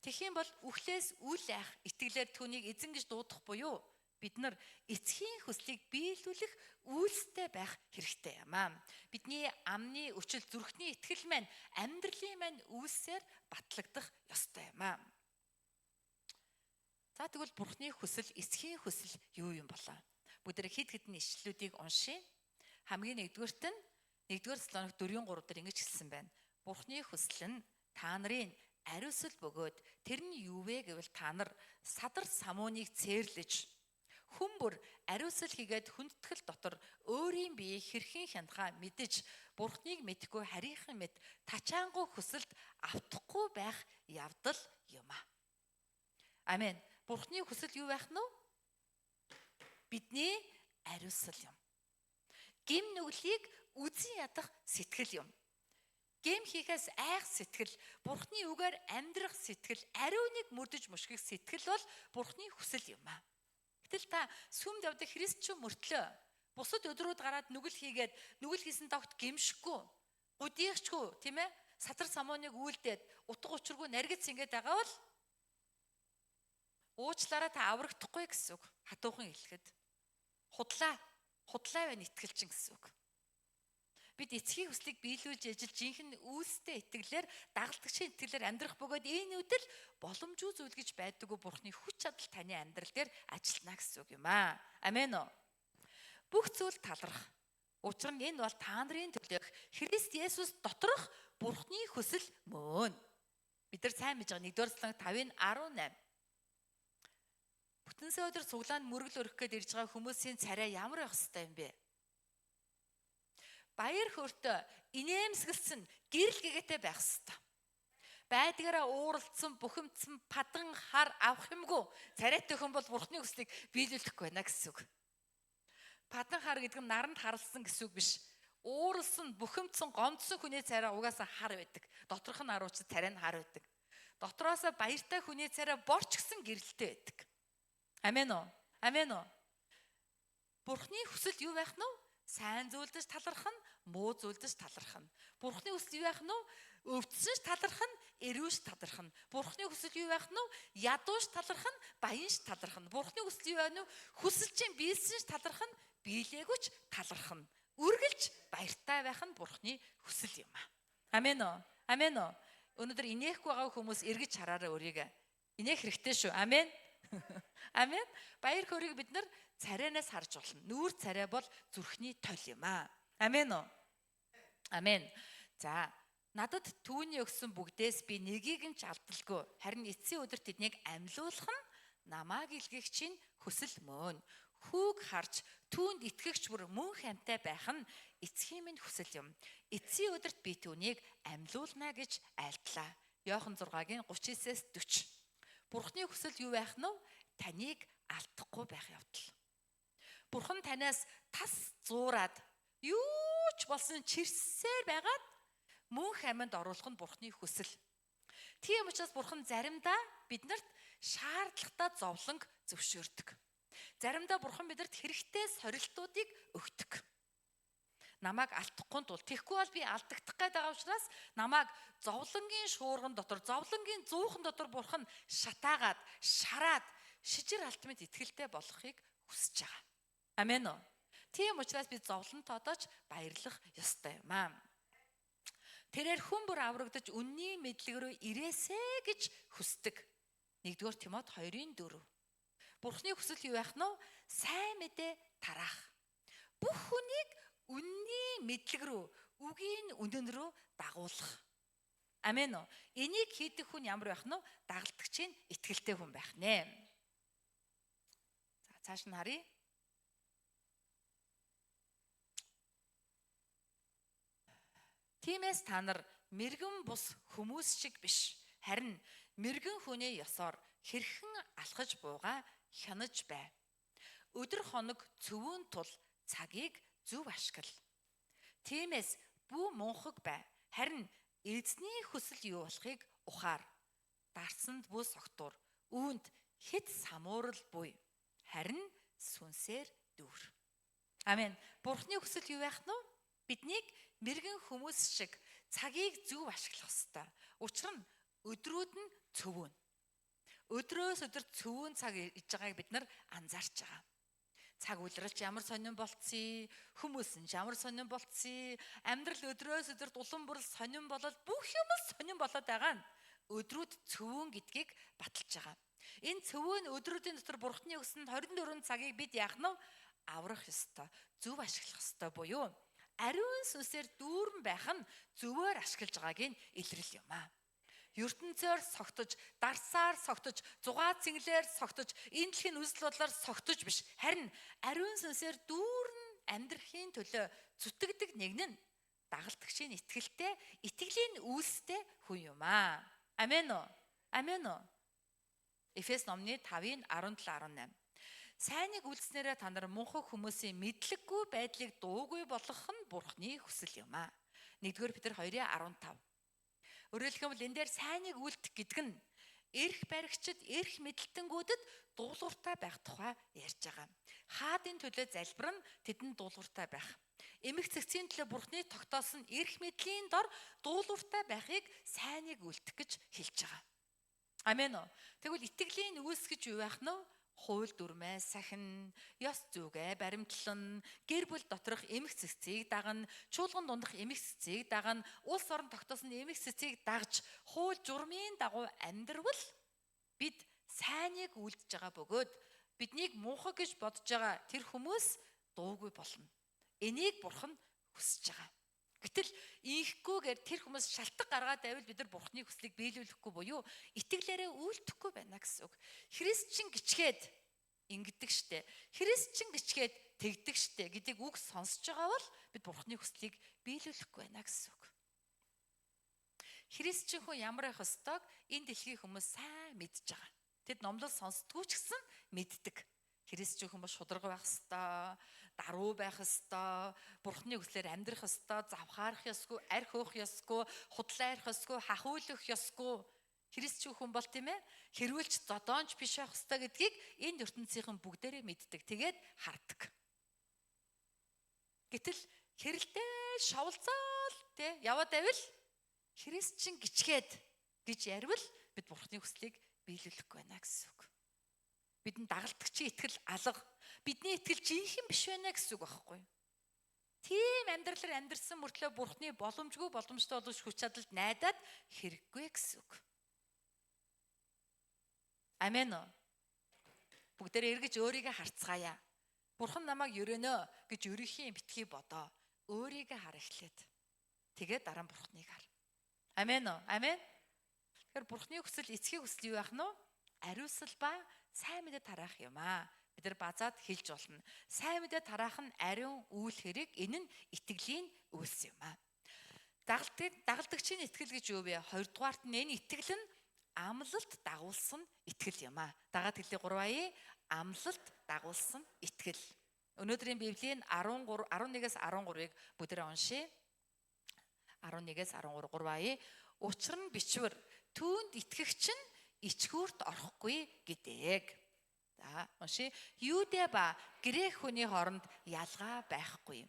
Тэгэх юм бол үхлээс үл айх итгэлээр түүнийг эзэн гэж дуудах буюу бид нар эцгийн хүслийг биелүүлэх үйлстэй байх хэрэгтэй юм аа. Бидний амны өчил зүрхний итгэл маань амьдралын маань үйлсээр батлагдах ёстой юм аа. За тэгвэл Бурхны хүсэл, эцгийн хүсэл юу юм болоо? Бүгд хэд хэдэн ишлэлүүдийг уншъя. Хамгийн нэгдүгээрт нь 1-р Тесалоник 4:3 дээр ингэж хэлсэн байна. Бурхны хүсэл нь та нарын ариусл бөгөөд тэр нь юу вэ гэвэл та нар садар самууныг цээрлэж Хүн бүр ариусал хийгээд хүндэтгэл дотор өөрийн биеийг хэрхэн хянахаа мэдэж, Бурхныг мэдэхгүй харийнхан мэд тачаангуй хүсэлд автахгүй байх явдал юм а. Амен. Бурхны хүсэл юу байх нь вэ? Бидний ариусал юм. Гим нүглийг үзэн ядах сэтгэл юм. Гэм хийхээс айх сэтгэл, Бурхны үгээр амьдрах сэтгэл, ариуныг мөрдөж мөшгөх сэтгэл бол Бурхны хүсэл юм а. Гэтэл та сүмд явдаг христчин мөртлөө бусад өдрүүд гараад нүгэл хийгээд нүгэл хийсэн тогт гимшихгүй, гудийхчгүй, тийм ээ? Сатар самууныг үйлдээд утга учиргүй наргиц ингээд байгаа бол уучлаарай та аврагдахгүй гэсэн үг. Хатуухан хэлэхэд худлаа, худлаа байна итгэлчин гэсэн үг. Бид эцгийн хүслийг биелүүлж ижил жинхэнэ үйлстэй итгэлээр дагалдагчийн итгэлээр амьдрах бөгөөд энэ үдэл боломжгүй зүйл гэж байдаггүй Бурхны хүч чадал таны амьдрал дээр ажиллана гэсэн үг юм аа. Амен үү? Бүх зүйл таларх. Учир нь энэ бол та нарын төлөөх Христ Есүс доторх Бурхны хүсэл мөн. Бид нар сайн мэдж байгаа 1-р Цэслэг 5:18. Бүтэнсээ өдөр цуглаанд мөргөл өргөх гээд ирж байгаа хүмүүсийн царай ямар байх хэвээр юм бэ? Баяр хөөртэй, инээмсэглсэн, гэрэл гэгээтэй байх хэвээр. Байдгаараа ууралдсан, бухимдсан, падан хар авах юмгүй. Царайтай хүн бол Бурхны хүслийг биелүүлэхгүй байна гэсэн үг. Падан хар гэдэг нь наранд харлсан гэсэн үг биш. Ууралсан, бухимдсан, гомдсон хүний царай угаасаа хар байдаг. Доторх нь хар учраас царай нь хар байдаг. Дотроосоо баяртай хүний царай борч гисэн гэрэлтэй байдаг. Амен үү? Амен үү? Бурхны хүсэл юу байх нь вэ? Сайн зүйлдэж таларх нь, муу зүйлдэж таларх нь. Бурхны хүсэл юу байх нь вэ? Өвдсөн ч таларх нь, эрүүш таларх нь. Бурхны хүсэл юу байх нь вэ? Ядууш таларх нь, баян ч таларх нь. Бурхны хүсэл юу байх нь вэ? Хүсэл чинь биелсэн ч таларх нь, биелээгүй ч таларх нь. Үргэлж баяртай байх нь Бурхны хүсэл юм аа. Амен үү? Амен үү? Өнөөдөр инээхгүй байгаа хүмүүс эргэж хараарай өөрийгөө. Инээх хэрэгтэй шүү. Амен. Амен. Баяр хөөргийг бид нар царайнаас харж болно. Нүүр царай бол зүрхний тол юм аа. Амен үү? Амен. За, надад түүний өгсөн бүгдээс би нэгийг нь ч алдалгүй. Харин эцсийн өдөр тэднийг амьлуулах нь намааг илгээгчийн хүсэл мөн. Хүүг харж түүнд итгэгч бүр мөн хамтай байх нь эцгийн минь хүсэл юм. Эцсийн өдөрт би түүнийг амьлуулна гэж айлтлаа. Иохан 6-гийн 39-с 40. Бурхны хүсэл юу байх нь вэ? Таныг алдахгүй байх явдал. Бурхан танаас тас зуураад юу ч болсон чирсээр байгаад мөн хаминд оруулах нь Бурхны хүсэл. Тийм учраас Бурхан заримдаа биднэрт шаардлагатай зовлонг зөвшөөрдөг. Заримдаа Бурхан бидэрт хэрэгтэй сорилтуудыг өгдөг. Намайг алдахгүй тул тэгэхгүй бол би алдагдах гээд байгаа учраас намайг зовлонгийн шуурган дотор, зовлонгийн зуухан дотор Бурхан шатаагаад, шараад шижир алтмад итгэлтэй болохыг хүсэж байгаа. Амен үү? Тийм учраас би зовлон тодооч баярлах ёстой юм аа. Тэрээр хүн бүр аврагдаж үнний мэдлэг рүү ирээсэ гэж хүсдэг. 1-р Тимот 2:4. Бурхны хүсэл юу байх нь вэ? Сайн мэдээ тараах. Бүх хүнийг үнний мэдлэг рүү, үгийн үнэн рүү дагуулах. Амен үү? Энийг хийдэг хүн ямар байх нь вэ? Дагалдагчийн итгэлтэй хүн байх нэ. За, цааш нь харъя. Тиймээс та нар мэрэгэн бус хүмүүс шиг биш. Харин мэрэгэн хүний ёсоор хэрхэн алхаж буугаа хянаж бай. Өдөр хоног цөвүүн тул цагийг зөв ашигла. Тиймээс бүү мунхаг бай. Харин эзний хүсэл юу болохыг ухаар. Дарсанд бүү согтуур. Үүнд хэд самуурал буй. Харин сүнсээр дүүр. Амен. Бурхны хүсэл юу байх нь вэ? Биднийг мэрэгэн хүмүүс шиг цагийг зөв ашиглах ёстой. Учир нь өдрүүд нь цөвүүн. Өдрөөс өдөр цөвүүн цаг иж байгааг бид нар анзаарч байгаа. Цаг улиралч ямар сонин болцсон, хүмүүс нь ямар сонин болцсон, амьдрал өдрөөс өдөрт улам бүр сонин болоод бүх юм л сонин болоод байгаа нь өдрүүд цөвүүн гэдгийг баталж байгаа. Энэ цөвүүн өдрүүдийн дотор Бурхны өгсөн 24 цагийг бид яах нь аврах ёстой, зөв ашиглах ёстой буюу ариун сүнсээр дүүрэн байх нь зөвөөр ашиглаж байгааг нь илрэл юм аа. Ертөнцөөр согтож, дарсаар согтож, зугаа цэнгэлээр согтож, энэ дэлхийн үзэл бодлоор согтож биш. Харин ариун сүнсээр дүүрэн амьдрахын төлөө зүтгэдэг нэг нь дагалдагчийн итгэлтэй, итгэлийн үйлстэй хүн юм аа. Амен үү? Амен үү? Эфес номны 5-ын 17 18. Сайныг үйлснээрээ та нар мунхаг хүмүүсийн мэдлэггүй байдлыг дуугүй болгох нь Бурхны хүсэл юм аа. 1-р Петр 2:15. Өөрөөр хэлбэл энэ дээр сайныг үлдэх гэдэг нь эрх баригчид, эрх мэдлтэнгүүдэд дуулууртай байх тухай ярьж байгаа. Хаадын төлөө залбирна, тэдэнд дуулууртай байх. Эмх цэгцийн төлөө Бурхны тогтоосон эрх мэдлийн дор дуулууртай байхыг сайныг үлдэх гэж хэлж байгаа. Амен үү? Тэгвэл итгэлийн үйлс гэж юу байх нь вэ? Хууль дүрмээ сахин, ёс зүгээ баримтлан, гэр бүл доторх эмх цэцгийг дагна, чуулган дундах эмх цэцгийг дагна, улс орон тогтоосон эмх цэцгийг дагж, хууль журмын дагуу амьдрвал бид сайныг үлдэж байгаа бөгөөд биднийг муухай гэж бодож байгаа тэр хүмүүс дуугүй болно. Энийг бурхан хүсэж байгаа. Гэтэл инхгүйгээр тэр хүмүүс шалтгаан гаргаад байвал бид нар бурхны хүслийг биелүүлэхгүй буюу итгэлээрээ үйлдэхгүй байна гэсэн үг. Христчин гिचгээд ингэдэг штэ. Христчин гिचгээд тэгдэг штэ гэдэг үг сонсож байгаа бол бид бурхны хүслийг биелүүлэхгүй байна гэсэн үг. Христчин хүн ямар байх ёстойг энэ дэлхийн хүмүүс сайн мэдж байгаа. Тэд номлол сонсдгоо ч гэсэн мэддэг. Христчин хүн бол шударга байх ёстой, даруй байх ёстой, бурхны хүслээр амьдрах ёстой, завхаарах ёсгүй, арх хөөх ёсгүй, худлаа ярих ёсгүй, хахиулах ёсгүй. Христчин хүн бол тийм хэрүүлч зодоонч биш байх ёстой гэдгийг энэ ертөнцийнхэн бүгдээрээ мэддэг. Тэгээд хардаг. Гэтэл хэрэлдээ шовлцоол тий яваад байвал христчин гिचгээд гэж ярил бид бурхны хүслийг биелүүлэхгүй байна гэсэн үг. Бидний дагалдагчийн итгэл алга. Бидний итгэл жинхэнэ биш байна гэсэн үг байхгүй юу? Тийм амьдралаар амьдрсан мөртлөө бурхны боломжгүй боломжтой болгож хүч чадалд найдаад хэрэггүй гэсэн үг. Амен үү? Бүгдээрээ эргэж өөрийгөө харцгаая. Бурхан намайг өрөөнө гэж өрөхийн битгий бодоо. Өөрийгөө хар эхлээд. Тэгээд дараа нь бурхныг хар. Амен үү? Амен. Тэгэхээр бурхны хүсэл, эцгийн хүсэл юу байх нь вэ? Ариусал ба сайн мэдээ тараах юм аа. Бид нар базаад хэлж болно. Сайн мэдээ тараах нь ариун үйл хэрэг. Энэ нь итгэлийн үйлс юм аа. Дагалдагчийн итгэл гэж юу вэ? Хоёрдугаарт нь энэ итгэл нь амлалт дагуулсан итгэл юм аа. Дагаад хэлье 3-ая. Амлалт дагуулсан итгэл. Өнөөдрийн Библийн 13 11-ээс 13-ыг бүгдээрээ уншъя. 11-ээс 13 3-ая. Учир нь бичвэр түүнд итгэгч нь ичгүүрт орохгүй гэдэг. За уншъя. Юудэ ба грек хүний хооронд ялгаа байхгүй.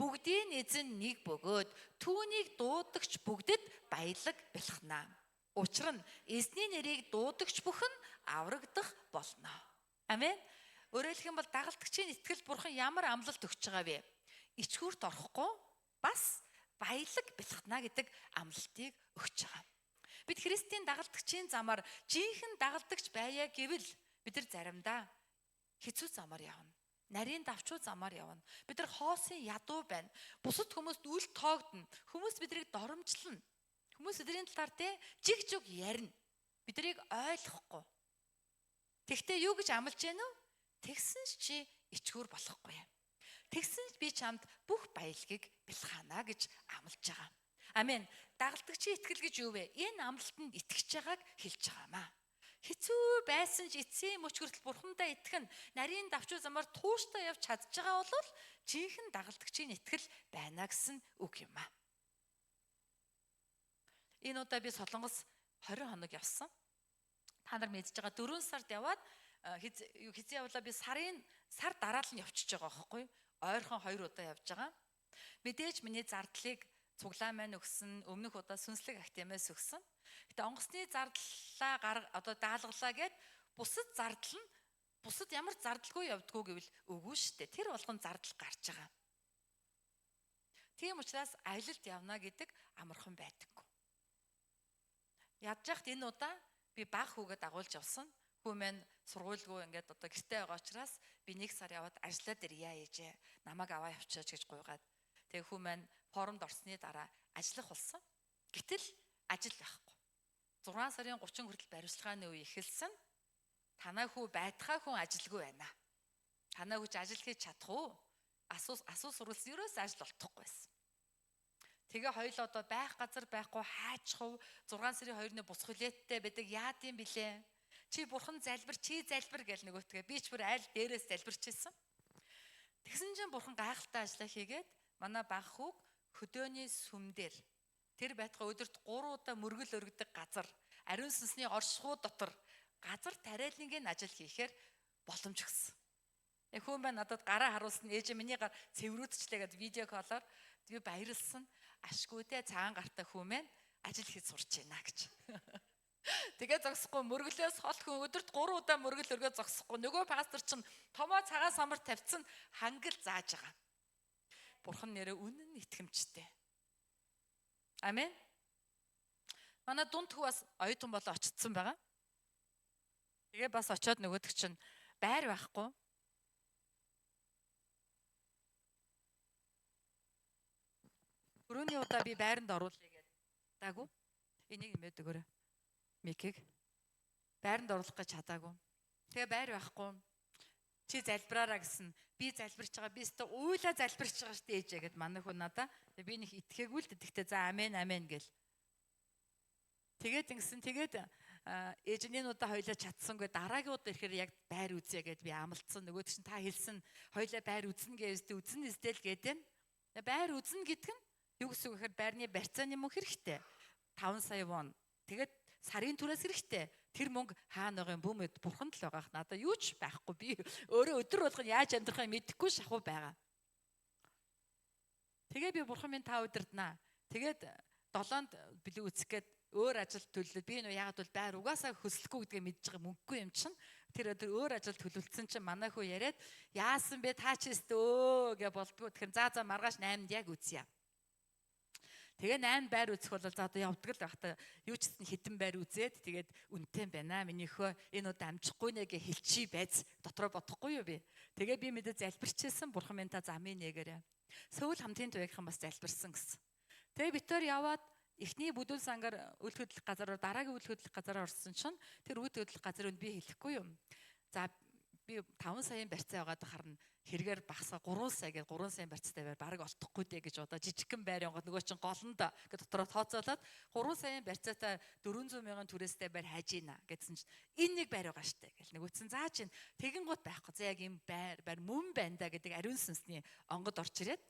Бүгдийн эзэн нэг бөгөөд түүнийг дуудагч бүгдэд баялаг бэлхнэ. Учир нь эзний нэрийг дуудагч бүхэн аврагдах болно. Амен. Өөрөөр хэлэх юм бол дагалдагчийн итгэл бурхан ямар амлалт өгч байгаа вэ? Ичгүүрт орохгүй бас баялаг бэлхнэ гэдэг амлалтыг өгч байгаа. Бид Христийн дагалдагчийн замаар жинхэнэ дагалдагч байя гэвэл бид нар заримдаа хэцүү замаар явна. Нарийн давчуу замаар явна. Бид нар хоосын ядуу байна. Бусад хүмүүст үл тоогдно. Хүмүүс биднийг доромжлно. Хүмүүс бидний талаар те жиг жуг ярина. Биднийг ойлгохгүй. Тэгтээ юу гэж амлаж гэнэ үү? Тэгсэн ч чи ичгүүр болохгүй. Тэгсэн ч би чамд бүх баялагийг бэлхаана гэж амлаж байгаа. Амен. Дагалдагчийн итгэл гэж юу вэ? Энэ амлалтанд итгэж байгааг хэлж байгаа юм аа. Хэцүү байсан ч эцсийн мөч хүртэл бурхандаа итгэн, нарийн давчуу замаар тууштай явж чадж байгаа бол жинхэнэ дагалдагчийн итгэл байна гэсэн үг юм аа. Энэ удаа би Солонгос 20 хоног явсан. Та нар мэдж байгаа 4 сард яваад хэзээ явлаа би сарын сар дараа л нь явчихж байгаа байхгүй юу? Ойрхон 2 удаа явж байгаа. Мэдээж миний зардлыг цуглаа маань өгсөн, өмнөх удаа сүнслэг академиас өгсөн. Гэтэ онгоцны зардлаа одоо даалгалаа гэд бусад зардал нь бусад ямар зардалгүй явдггүй гэвэл үгүй шүү дээ. Тэр болгон зардал гарч байгаа. Тийм учраас аялалд явна гэдэг амархан байдаггүй. Ядж яхад энэ удаа би баг хүүгээ дагуулж явсан. Хүү маань сургуульгүй ингээд одоо гэртээ байгаа учраас би 1 сар яваад ажиллаад ирье ээжээ. Намайг аваа явчаач гэж гуйгаад. Тэгээ хүү маань форумд орсны дараа ажиллах болсон. Гэтэл ажил байхгүй. 6 сарын 30 хүртэл баримтлагын үе эхэлсэн. Танай хүү байтхаа хүн ажилгүй байна. Танай хүч ажил хийж чадах уу? Асуу сурвалсан ерөөс ажил олдохгүй байсан. Тэгээ хоёул одоо байх газар байхгүй хайчхав 6 сарын 2-ны бус хүлээдтэй байдаг яад юм блэ? Чи бурхан залбир, чи залбир гэл нөгөөтгөө би ч бүр айл дээрээс залбирч ирсэн. Тэгсэн чинь бурхан гайхалтай ажиллаа хийгээд манай баг хүүг хөдөөний сүм дээр тэр байтугай өдөрт 3 удаа мөргөл өргөдөг газар ариун сүнсний оршихуй дотор газар тариалангийн ажил хийхээр боломж өгсөн. Хүн байна надад гараа харуулсан, ээж миний гар цэврүүдчлээ гэд видео колоор би баярлсан. Ашгүй дээ цагаан гартай хүн маань ажил хийж сурч байна гэж. Тэгээ зогсохгүй мөргөлөөс хол хүн өдөрт 3 удаа мөргөл өргөө зогсохгүй. Нөгөө пастор чинь томоо цагаан самар тавьсан хангал зааж байгаа. Бурхан нэрээ үнэн итгэмжтэй. Амен. Манай дунд хүү бас оюутан болоо очсон байгаа. Тэгээ бас очиод нөгөөдөг чинь байр байхгүй. Түрүүний удаа би байранд оруулъя гэдэг. Даагүй. Энийг нэмээд өгөөрэй. Микийг байранд оруулах гэж чадаагүй. Тэгээ байр байхгүй. Чи залбираараа гэсэн. Би залбирч байгаа. Би өстө уйлаа залбирч байгаа шүү дээ ээжээ гэд манай хүн надаа. Тэгээ би нэг итгээгүй л дээ. За амен амен гэл. Тэгээд ингэсэн. Тэгээд ээж нь энэ удаа хоёлаа чадсангүй дараагийн удаа ирэхээр яг байр үзье гэд би амлцсан. Нөгөөд чинь та хэлсэн хоёлаа байр үзнэ гэвэстэй үзнэ эстэл гэдэг. Байр үзнэ гэдэг нь юу гэсэн үг гэхээр байрны барьцааны мөнгө хэрэгтэй. 5 сая вон. Тэгээд сарын түрээс хэрэгтэй. Тэр мөнгө хаана байгаа юм бүүмэд бурханд л байгаа. Надаа юу ч байхгүй. Би өөрөө өдөр болгон яаж амьдрахыг мэдэхгүй шахуу байгаа. Тэгээ би бурхан минь та удирднаа. Тэгээд долоонд бэлэг үсэх гээд өөр ажил төлөвлөд би нөө яагаад бол байр угаасаа хөслөхгүй гэдгээ мэдж байгаа мөнгөгүй юм чинь тэр өдөр өөр ажил төлөвлөсөн чинь манай хүү яриад яасан бэ та ч өстөө гэ болдгоо. Тэгэхээр за маргааш 8-нд яг үзье. Тэгээ 8 байр үзэх бол за одоо явдаг л байх та юу ч гэсэн хідэн байр үзээд тэгээд үнэтэй байна. Миний хөө энэ удаа амжихгүй нэ гэ хэлчихий байз дотроо бодохгүй юу би. Тэгээ би мэдээ залбирчээсэн бурхан минь та замын нээгээрэй. Сөүл хамтын туягхан бас залбирсан гэсэн. Тэгээ битээр яваад эхний бүдүүн сангаар үйл хөдлөх газараар дараагийн үйл хөдлөх газараар орсон чинь тэр үйл хөдлөх газар өнд би хэлэхгүй юм. За би 5 саяын барьцаа байгаад харна. Хэрэгээр багсаа 3 сая гээд 3 саяын барьцтай байр бараг олдохгүй дээ гэж бодоо жижигхэн байр янгод нөгөө чинь голонд гэж дотроо тооцоолоод 3 саяын барьцаатай 400 мянган түрээстэй байр хайж ийна гэдсэн чинь энэ нэг байр байгаа штэ гэл нөгөөцөн зааж ийн тэгэн гут байхгүй за яг юм байр мөн байна да гэдэг ариун сүнсний онгод орч ирээд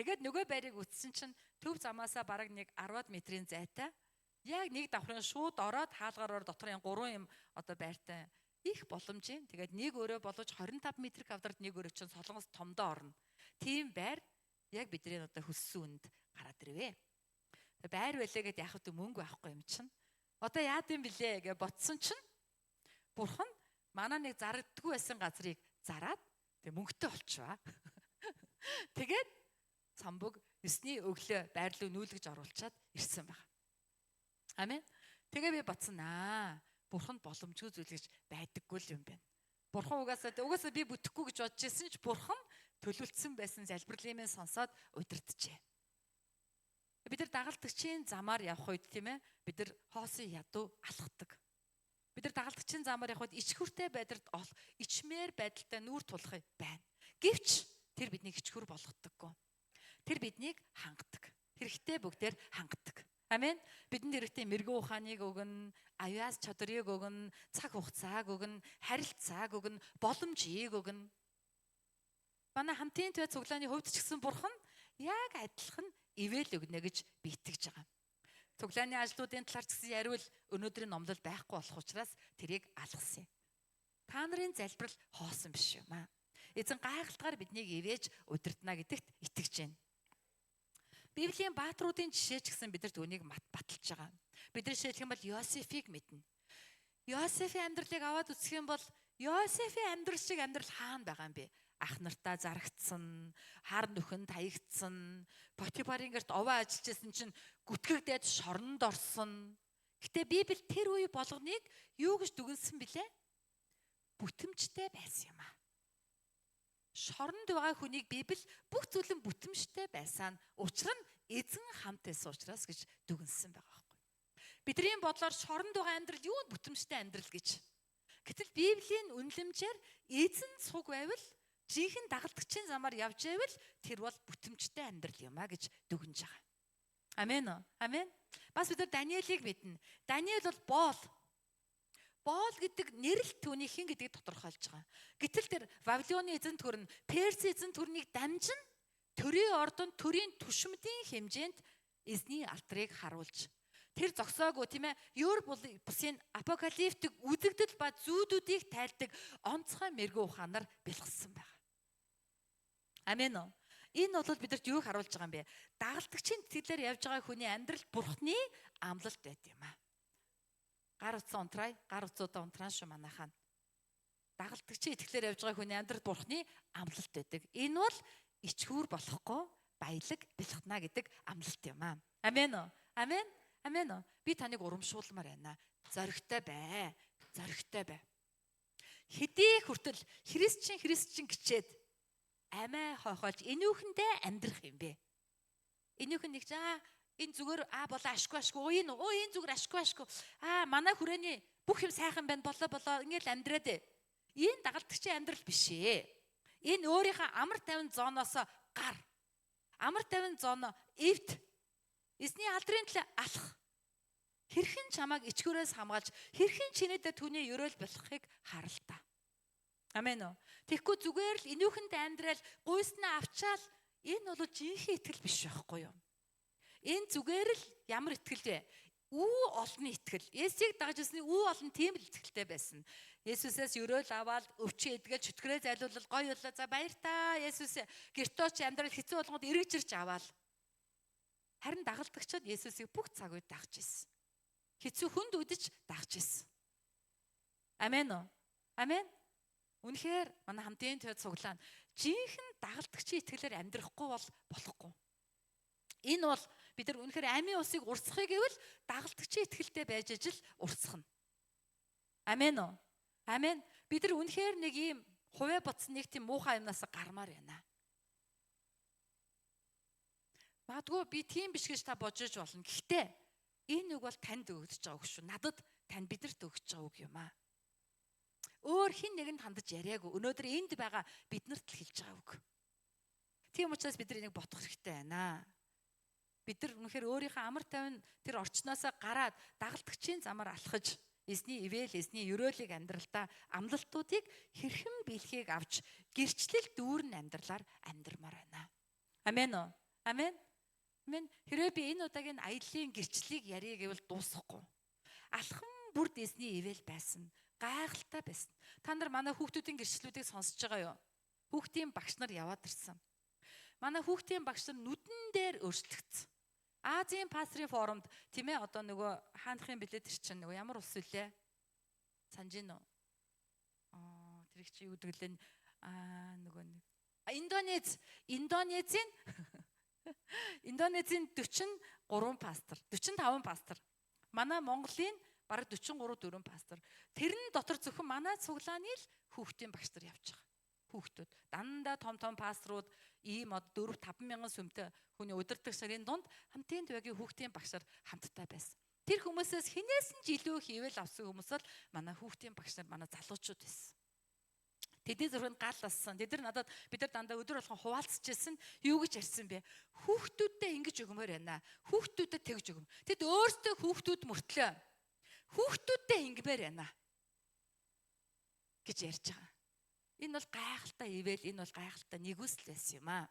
тэгээд нөгөө байрыг үтсэн чинь төв замаасаа бараг нэг 10 метрийн зайтай яг нэг давхрын шууд ороод хаалгаар ор дотор юм 3 юм одоо байртай их боломжийн. Тэгээд нэг өрөө боловч 25 метр квадрат нэг өрөө чинь Солонгос томдоо орно. Тийм байр яг бидний одоо хөссөн үнд гараад ирвэ. Тэгээд байр байлаа гэд яах вэ мөнгө байхгүй юм чинь. Одоо яад юм блэ гэж бодсон чинь бурхан манай нэг зарагддаггүй байсан газрыг зараад тэг мөнгөтэй болчихваа. Тэгээд самбуг 9-ний өглөө байр руу нүүлгэж оруулчаад ирсэн баг. Амен. Тэгээ би бодсон аа. Бурханд боломжгүй зүйл гэж байдаггүй л юм байна. Бурхан угаасаа би бүтэхгүй гэж бодож ирсэн ч бурхан төлөвлөсөн байсан залбирлын минь сонсоод удирджээ. Бид нар дагалдагчийн замаар явах үед тийм бид нар хоосон ядуу алхдаг. Бид нар дагалдагчийн замаар явах үед ичхүртэй байдалд ичмээр байдалтай нүүр тулах байна. Гэвч тэр биднийг ичхүр болгодоггүй. Тэр биднийг хангадаг. Хэрэгтэй бүгдээр хангадаг. Амен. Бидэнд хэрэгтэй мэрэгэн ухааныг өгнө, аяас чадрыг өгнө, цаг хугацааг өгнө, харилцааг өгнө, боломжийг өгнө. Манай хамтын туяа цуглааны хувьд ч гэсэн бурхан яг адилхан ивэл өгнө гэж би итгэж байгаа. Цуглааны ажлуудын талаар ч гэсэн яриул өнөөдрийн номлол байхгүй болох учраас тэрийг алгасан юм. Та нарын залбирал хоосон биш юм аа. Эзэн гайхалтгаар биднийг ивэж удирдна гэдэгт итгэж байна. Библийн бааtruудын жишээ ч гэсэн бид нар түүнийг баталж байгаа. Бид нар жишээлх юм бол Йосефийг мэднэ. Йосефийн амьдралыг аваад үзэх юм бол Йосефийн амьдрал шиг амьдрал хаана байгаа юм бэ? Ах нартаа зарагдсан, хар нүхэн таягдсан, Потифарын гэрт овоо ажиллаж байсан чинь гүтгэгдээд шоронд орсон. Гэтэ Библи тэр үе болгоныг юу гэж дүгнсэн бilé? Бүтэмжтэй байсан юм аа. Шоронд байгаа хүнийг Библи бүх зүйлэн бүтэмжтэй байсан. Учир нь эзэн хамт байсан учраас гэж дүгнсэн байгаа байхгүй. Бидний бодлоор шоронд байгаа амьдрал юунд бүтэмжтэй амьдрал гэж. Гэтэл Библийн үнэлэмжээр эзэн цуг байвал жинхэнэ дагалдагчийн замаар явж байвал тэр бол бүтэмжтэй амьдрал юм а гэж дүгнж байгаа. Амен үү? Амен. Бас бид нар Даниэлийг мэднэ. Даниэл бол боол. Боол гэдэг нэрэл түүний хэн гэдгийг тодорхойлж байгаа. Гэтэл тэр Вавилоны эзэн төр нь Перс эзэн төрнийг дамжин төрийн ордонд төрийн түшмдийн хэмжээнд эзний алдрыг харуулж тэр зогсоогүй, тийм ээ, ер бусын апокалиптик үзэгдэл ба зүүдүүдийг тайлдаг онцгой мэрэгүү ухаанаар бэлгэссэн байна. Амен үү? Энэ бол бидэрт юу харуулж байгаа юм бэ? Дагалдагчийн сэтгэлээр явж байгаа хүний амьдрал бурхны амлалт байт юм аа. Гар утсаа унтраа, гар утсуудаа унтраан шүү манайхаа. Дагалдагчийн итгэлээр явж байгаа хүний амьдрал бурхны амлалт байдаг. Энэ бол ичхүүр болохгүй баялаг бэлхтна гэдэг амлалт юм аа. Амен үү? Амен? Амен үү? Би таныг урамшуулмаар байна. Зоригтой бай. Зоригтой бай. Хэдий хүртэл христчин христчин гिचээд амиа хойхоолж энүүхэндээ амьдрах юм бэ? Энүүхэн нэг аа энэ зүгээр аа болоо ашгүй ашгүй энэ оо энэ зүгээр ашгүй ашгүй аа манай хүрээний бүх юм сайхан байна болоо болоо ингээл амьдраад ээ. Энэ дагалдагчийн амьдрал биш ээ. Энэ өөрийнхөө амар тайван зооноос гар. Амар тайван зооно эвт. Эзний алдрын төлөө алах. Хэрхэн чамайг ичгүүрээс хамгаалж, хэрхэн чинээдээ түүний өрөөл болохыг харал та. Амен үү? Тэгэхгүй зүгээр л энүүхэнд амьдрал гуйснаа авчаал энэ бол жинхэнэ итгэл биш байхгүй юу? Энэ зүгээр л ямар итгэл вэ? Үү олонны итгэл. Есүсийг дагаж ирсний үү олон тийм л итгэлтэй байсан. Есүсээс өрөөл аваад өвчин эдгээл чөтгөрөө зайлуулал гоё боллоо. За баяр та Есүс гэртөө ч амьдрал хэцүү болгонд эргэж ирж аваал. Харин дагалдагчид Есүсийг бүх цаг үед дагаж ирсэн. Хэцүү хүнд үдэж дагаж ирсэн. Амен үү? Амен. Үнэхээр манай хамтын тойд цуглаана. Жинхэнэ дагалдагчийн итгэлээр амьдрахгүй бол болохгүй. Энэ бол бид нар үнэхээр амийн усыг урсгахыг гэвэл дагалдагчийн итгэлтэй байж ижил урсгах нь. Амен үү? Амен. Бид нар үнэхээр нэг ийм хувиа бодсон нэг тийм муухай юмнаас гармаар байна. Магадгүй би тийм биш гэж та бодож болно. Гэхдээ энэ үг бол танд өгдөж байгаа үг шүү. Надад тань бидэрт өгч байгаа үг юм аа. Өөр хин нэгэнд хандаж яриаггүй. Өнөөдөр энд байгаа биднэрт л хэлж байгаа үг. Тийм учраас бид нар энийг бодох хэрэгтэй байна. Бид нар үнэхээр өөрийнхөө амар тайван тэр орчноосоо гараад дагалдагчийн замаар алхаж эзний ивэл, эзний өрөөлийг амьдралдаа амлалтуудыг хэрхэн биелэхийг авч гэрчлэл дүүрэн амьдралаар амьдрмаар байна. Амен үү? Амен. Амен. Хэрвээ би энэ удаагийн аяллаа гэрчлэлийг ярие гэвэл дуусахгүй. Алхам бүрд эзний ивэл байсан. Гайхалтай байсан. Та нар манай хүүхдүүдийн гэрчлэлүүдийг сонсож байгаа юу? Хүүхдийн багш нар яваад ирсэн. Манай хүүхдийн багш нар нүдэн дээр өөрчлөгдсөн. Азийн пастрын форумд тийм ээ одоо нөгөө хаанхын билет тэр чинь нөгөө ямар улс вүлээ? Санаж гин үү? Аа тэр их чи юу гэдэг лээ? Аа нөгөө нэг Индонез, Индонезийн Индонезийн 43 пастор, 45 пастор. Манай Монголын бараг 43 4 пастор. Тэрэн дотор зөвхөн манай цуглааны л хүүхдийн багш нар явж байгаа. Хүүхдүүд дандаа том том пасторууд ийм одоо 4 5 мянган сүмтэй хүний удирдах шарын дунд хамтын твэгийн хүүхдийн багш нар хамттай байсан. Тэр хүмүүсээс хинээс нь ч илүү хийвэл авсан хүмүүс бол манай хүүхдийн багш нар, манай залуучууд байсан. Тэдний зүрхэнд гал ассан. Тэд нар надад бид нар дандаа өдөр болгон хуваалцж ирсэн. Юу гэж ярьсан бэ? Хүүхдүүддээ ингэж өгмөр байна. Хүүхдүүдэд тэгж өгм. Тэд өөрсдөө хүүхдүүд мөртлөө хүүхдүүддээ ингэмээр байна гэж ярьж байгаа. Энэ бол гайхалтай ивэл, энэ бол гайхалтай нэгүсэл байсан юм аа.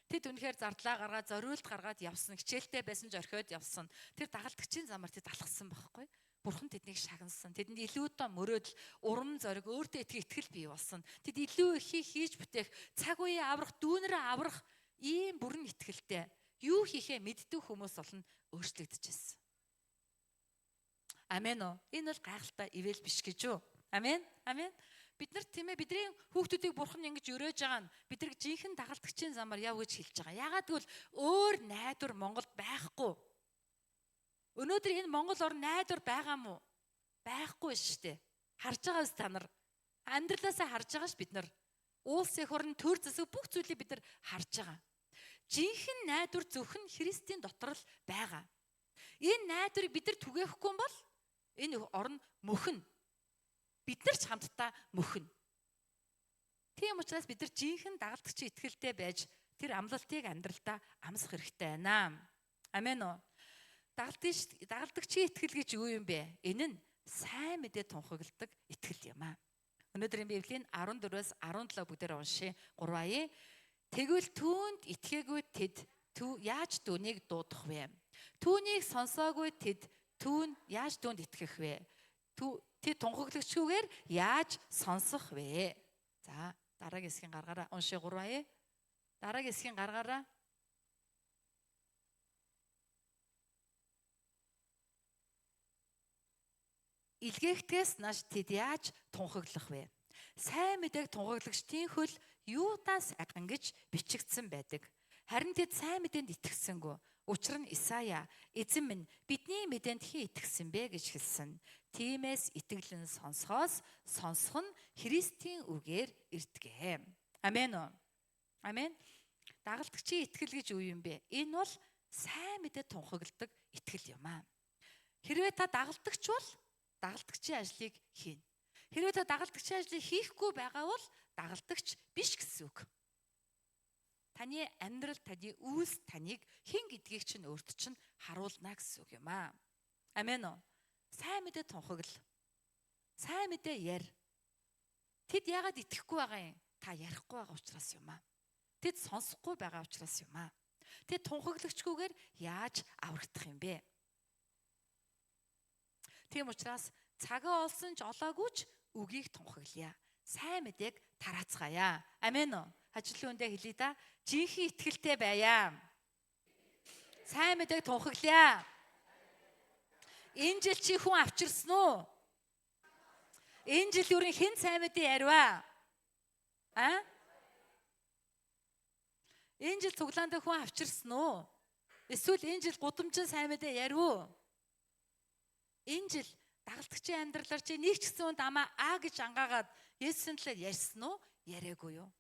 Тэд үнэхээр зардлаа гаргаад, зориулт гаргаад явсан, хичээлтэй байсан ч орхиод явсан. Тэр дагалдагчийн замаар тэд алхсан байхгүй. Бурхан тэднийг шагнасан. Тэдэнд илүү доо мөрөөдөл, урам зориг, өөртөө итгэх итгэл бий болсон. Тэд илүү их хийж бүтээх, цаг үеэ аврах, дүүнрээ аврах ийм бүрэн итгэлтэй. Юу хийхээ мэддэг хүмүүс болно өөрчлөгдөж ирсэн. Амен уу? Энэ бол гайхалтай ивэл биш гэж үү? Амен? Амен? Бид нар тийм ээ бидний хүүхдүүдийг бурхан ингэж өрөөж байгаа нь бид нар жинхэнэ дагалдагчийн замаар яв гэж хэлж байгаа. Яагаад гэвэл өөр найдвар Монголд байхгүй. Өнөөдөр энэ Монгол орн найдвар байгаа мó? Байхгүй шүү дээ. Харж байгаа биз та нар. Амьдралаасаа харж байгаа ш бид нар. Улс эх орн төр зэсэг бүх зүйлийг бид нар харж байгаа. Жинхэнэ найдвар зөвхөн Христийн дотор л байгаа. Энэ найдварыг бид нар түгээхгүй юм бол энэ орн мөхнө. Бид нар ч хамтдаа мөхнө. Тийм учраас бид нар жинхэнэ дагалдагчийн итгэлтэй байж тэр амлалтыг амьдралдаа амсах хэрэгтэй байна. Амен үү? Дагалдагчийн итгэл гэж юу юм бэ? Энэ нь сайн мэдээ тунхагладаг итгэл юм аа. Өнөөдрийн Библийн 14-өөс 17 бүгдээр уншия. 3 аяа. Тэгвэл түүнд итгээгүй тэд яаж түүнийг дуудах вэ? Түүнийг сонсоогүй тэд түүн яаж түүнд итгэх вэ? Тэд тунхаглагчгүйгээр яаж сонсох вэ? За, дараагийн хэсгийн гаргаараа уншия 3 аяа. Дараагийн хэсгийн гаргаараа. Илгээхтгээс нааш тэд яаж тунхаглах вэ? Сайн мэдээг тунхаглагчдын хөл юудаа сайхан гэж бичигдсэн байдаг. Харин тэд сайн мэдээнд итгэсэнгүй. Учир нь Исая эзэн минь бидний мэдээнд хий итгэсэн бэ гэж хэлсэн. Тиймээс итгэлэн сонсохоос сонсох нь Христийн үгээр ирдэг. Амен үү? Амен. Дагалдагчийн итгэл гэж юу юм бэ? Энэ бол сайн мэдээ тунхагладаг итгэл юм аа. Хэрвээ та дагалдагч бол дагалдагчийн ажлыг хийнэ. Хэрвээ та дагалдагчийн ажлыг хийхгүй байгаа бол дагалдагч биш гэсэн үг. Таны амьдрал, таны үйлс таныг хэн гэдгийг чинь өөрт чинь харуулна гэсэн үг юм аа. Амен үү? Сайн мэдээ тунхагл. Сайн мэдээ яар. Тэд яагаад итгэхгүй байгаа юм? Та ярихгүй байгаа учраас юм аа. Тэд сонсохгүй байгаа учраас юм аа. Тэд тунхаглагчгүйгээр яаж аврагдах юм бэ? Тийм учраас цагаа олсон ч олоогүй ч үгийг тунхаглая. Сайн мэдээг тараацгаая. Амен үү? Ажил үндэ хэлье да. Жинхэнэ итгэлтэй байя. Сайн мэдээг тунхаглая. Энэ жил чи хүн авчирсан уу? Энэ жил бүрийн хэн сайн мэдээ ярьваа? А? Энэ жил цуглаанд хүн авчирсан уу? Эсвэл энэ жил гудамжин сайн мэдээ ярив уу? Энэ жил дагалдагчийн амьдралаар чи нэг ч гэсэн хүнд амаа а гэж ангаагаад Есүсийн талаар ярьсан уу? Яриаггүй юу?